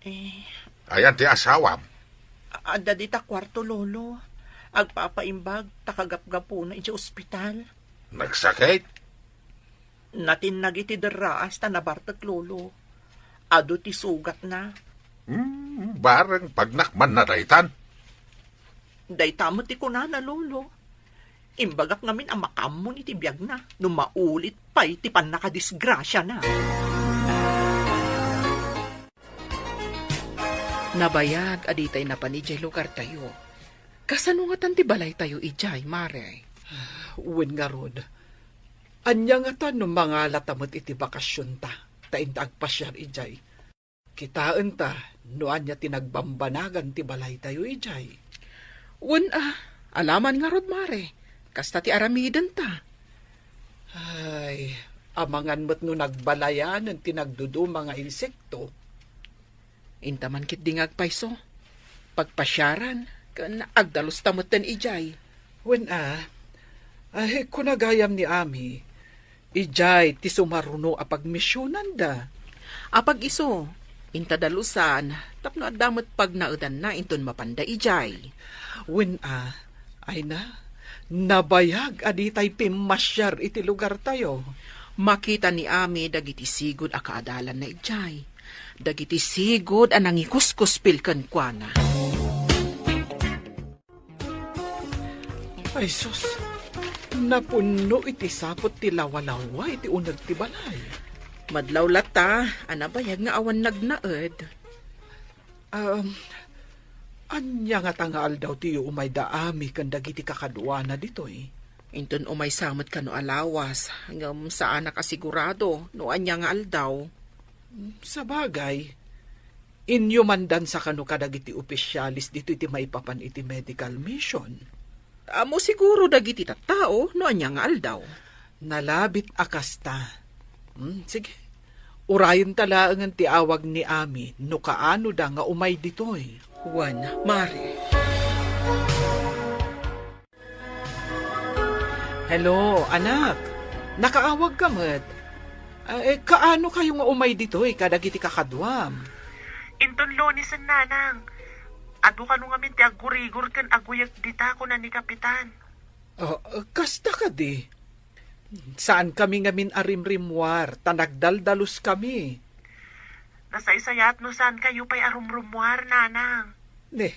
Eh. Ayan ti asawam? A-, adda dita kuarto, Lolo. Agpapaimbag ta kagapgapuna idiay ospital. Nagsakit? Natinnag iti derraas ta nabartek, Lolo. Adu ti sugatna. Hmm, bareng pagnakmanna daytan. Dayta met ti kunana, Lolo. Imbagak ngamin a makaammon iti biagna no maulit pay ti pannakadisgrasiana. Nabayag a ditay napan idiay lugartayo. Kasano ngatan ti balaytayo idiay, Mare? Wen ngarud, ania ngatan no mangalata met iti bakasionta, ta inta agpasiar idiay? Kitaenta no ania ti nagbambanagan ti balaytayo idiay. Wen a, alaman ngarud, Mare. Kasta ti aramidenta. Ay, amangan met no nagbalayanen ti nagduduma nga insekto. Inta man ketdi nga agpayso. Pagpasiaran, ken agdalusta metten idiay. Wen a, ay, kuna gayam ni Ami, idiay ti sumaruno a pagmisionanda. Apag isu, inta dalusan, tapno adda met pagnaedanna inton mapanda idiay. Wen a, ay na, nabayag a ditay pimmasiar iti lugartayo. Makita ni Ami dagiti sigud a kaadalanna idiay. Dagiti sigud a nangikuskuspil kenkuana. Ay sus, napunno iti saput ti lawalawa iti uneg ti balay. Madlaw latta a nabayag nga awan nagnaed. Um, ania ngata nga aldaw ti umayda Ami ken dagiti kakaduana ditoy? Inton umaysa met kano a lawas, ngem saanak a sigurado no ania nga aldaw. Sabagay, inyumandansa kano kadagiti opisialis ditoy ti maipapan iti medical mission. Ammo siguro dagiti tattao no ania nga aldaw. Nalabit a kasta. Hmm, sige. Urayenta laengen ti awag ni Ami no kaanoda nga umay ditoy. Wen, Mari. Hello, anak. Nakaawag ka met. Ah, eh, kaano kayo nga umay ditoy kadagiti kakaduam? Inton Lunesen, nanang. Adu kano ngamin ti aggurigor ken aguyek dita, kuna ni Kapitan. Oh, kasta kadi. Saan kami ngamin a rimrimmuar, ta nagdaldalus kami. Nasaysayaat no saan kayo pay a rumrummuar, nanang. Ne,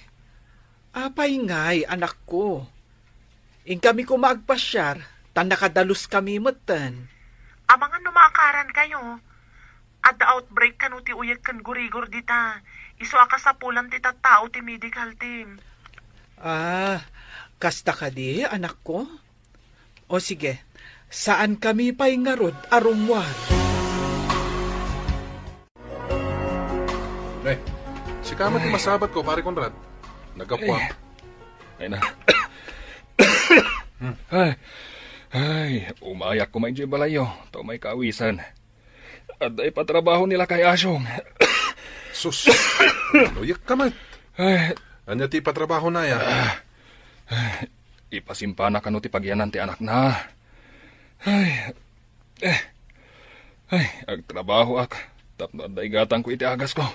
apay ngay, anakko? Inkami koma agpasiar, ta nakadalus kami metten. Amangan no maakaran kayo. Adda outbreak kano ti uyek ken gurigor dita. Isu a kasapulan ti tattao ti medical team. Ah, kasta kadi, anakko? O sige, saan kami pay ngarud a rummuar. Ne, sika met ti masabat ko, Pare Conrad. Naggapuam. Ay na. Ay, ay, umayak koma idiay balayyo, ta umay kaawisan. Adda ipatrabaho ni Lakay Asyong. Sus, nuyek ka met. Ay. Ania ti ipatrabahona, ya? Ay, ipasimpana kano ti pagyanan ti anakna. Ay, eh, ay, agtrabahoak tapno adda igatangko iti agasko.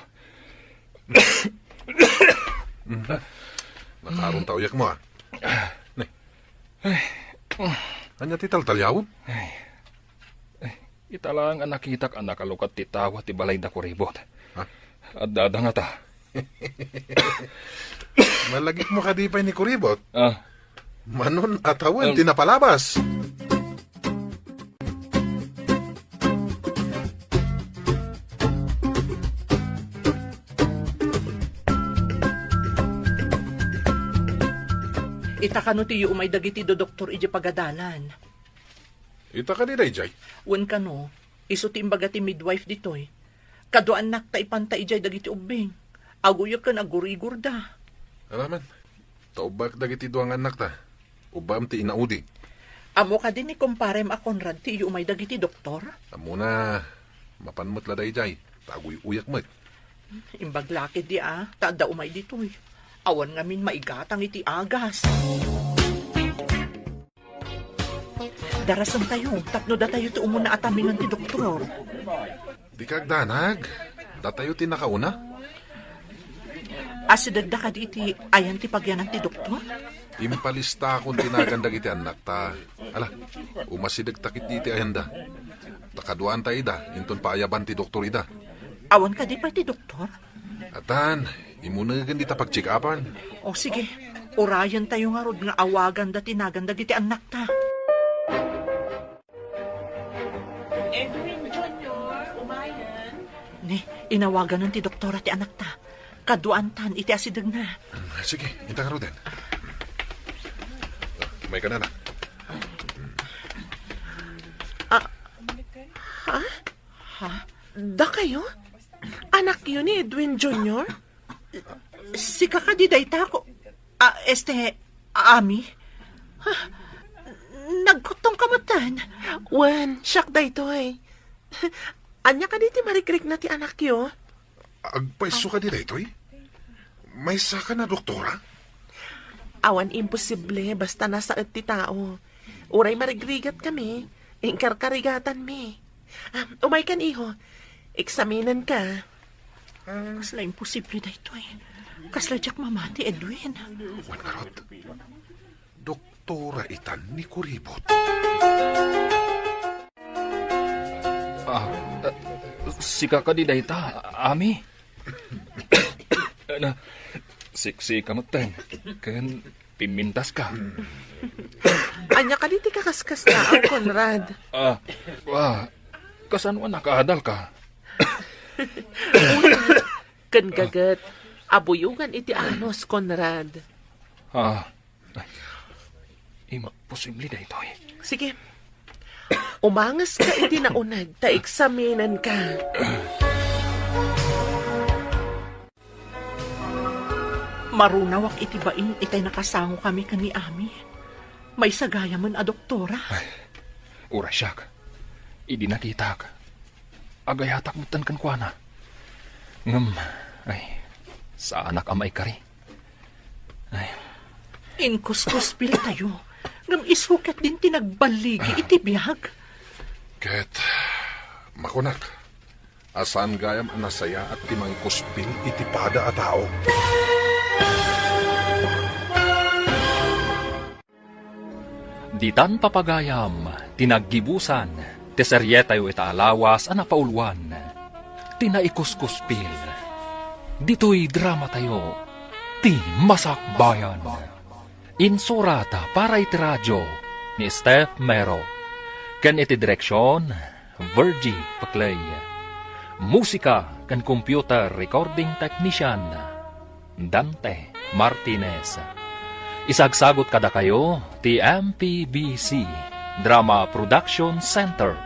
Nakaarong ta uyekmo, a. Ne. Ay. Ania ti taltaliawem? Ay. Ay, ita laeng a nakitak a nakalukat ti tawa ti balay da Kuribot. Ha? Addada ngata. Malagipmo kadi pay ni Kuribot? Ah. Manon a tawen ti napalabas. Ita kano ti umay dagiti dodoktor idiay pagadalan? Ita kadi daydiay? Wen kano, isu ti imbaga ti midwife ditoy. Kaduaannak ta ipanta idiay dagiti ubbing. Aguyek ken agurigorda. Aramid, ta ubbaek dagiti dua nga annakta. Ubbaem ti inaudi. Ammo kadi ni kumparem a Conrad ti iyumay dagiti doktor? Ammona, mapan met la daydiay, ta aguy-uyak met. Imbag la ketdi a, ta adda umay ditoy. Awan ngamin maigatang iti agas. Darasentayo, tapno datayo ti umuna a taminen ti doktor. Dika agdanag. Datayo ti nakauna. Asidegda kadi iti ayan ti pagyanan ti doktor? Impalistakon ti nagan dagiti annakta. Ala, umasidegta ketdi iti ayanda. Ta kaduaanta ida, inton paayaban ti doktor ida. Awan kadi pay ti doktor? Atan, imunegen dita pagcheck-upan. O, sige. Urayentayo ngarud nga awaganda ti nagan dagiti annakta. Edwin Junior, umayen. Ne, inawaganan ti doktora ti anakta. Kaduaantan iti asidegna. Sige, inta ngaruden. May ka na, anak. Ah, ha? Ha? Dakayo? Anakyo ni Edwin Junior? Sika kadi dayta ko, ah, este, Ami? Ha? Nagkuttong ka metten? Wen, siak daytoy. Ania kadi ti marigrigna ti anakyo? Agpayso kadi daytoy? Maysakan a doktora? Awan imposible basta nasaet ti tao. Uray marigrigat kami, inkarkarigatanmi. Ah, umaykan, iho. Eksaminenka. Kasla imposible daytoy. Kasla diak mamati, Edwin. Wen ngarud, doktora itan ni Kuribot. Ah, eh, sika kadi dayta, Ami? Na, siksika metten. Ken pimmintaska. Ania kadi ti kakaskasta, Conrad? Ah, ah, kasano a nakaadalka? Una, ken gaget, abuyogan iti anus, Conrad. Ah, ay, imposible daytoy. Sige. Umangeska iti nauneg ta eksaminenka. Marunawak iti bain itay nakasangokami ken ni Ami. Maysa gayamen a doktora. Uray siak, idi nakitak, agayatak metten kenkuana. Ngem, ay, saanak a maikari. Ay. Inkuskuspiltayo, ngem isu ketdin ti nagballigi iti biag. Ket, makunak, a saan gayam a nasayaat ti mangkuspil iti pada a tao. Ditan papagayam ti naggibusan ti serietayo ita a lawas a napauluan, ti Naikuskuspil. Ditoy dramatayo, ti Masakbayan. Insurat para iti radio ni Steph Mero, ken iti direksion, Virgie Paclay. Musika ken computer recording technician, Dante Martinez. Isagsagut kadakayo ti M P B C Drama Production Center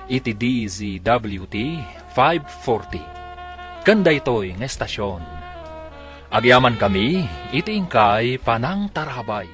iti D Z W T five forty. Ken daytoy nga estasion, agyamankami iti inkay panangtarabay.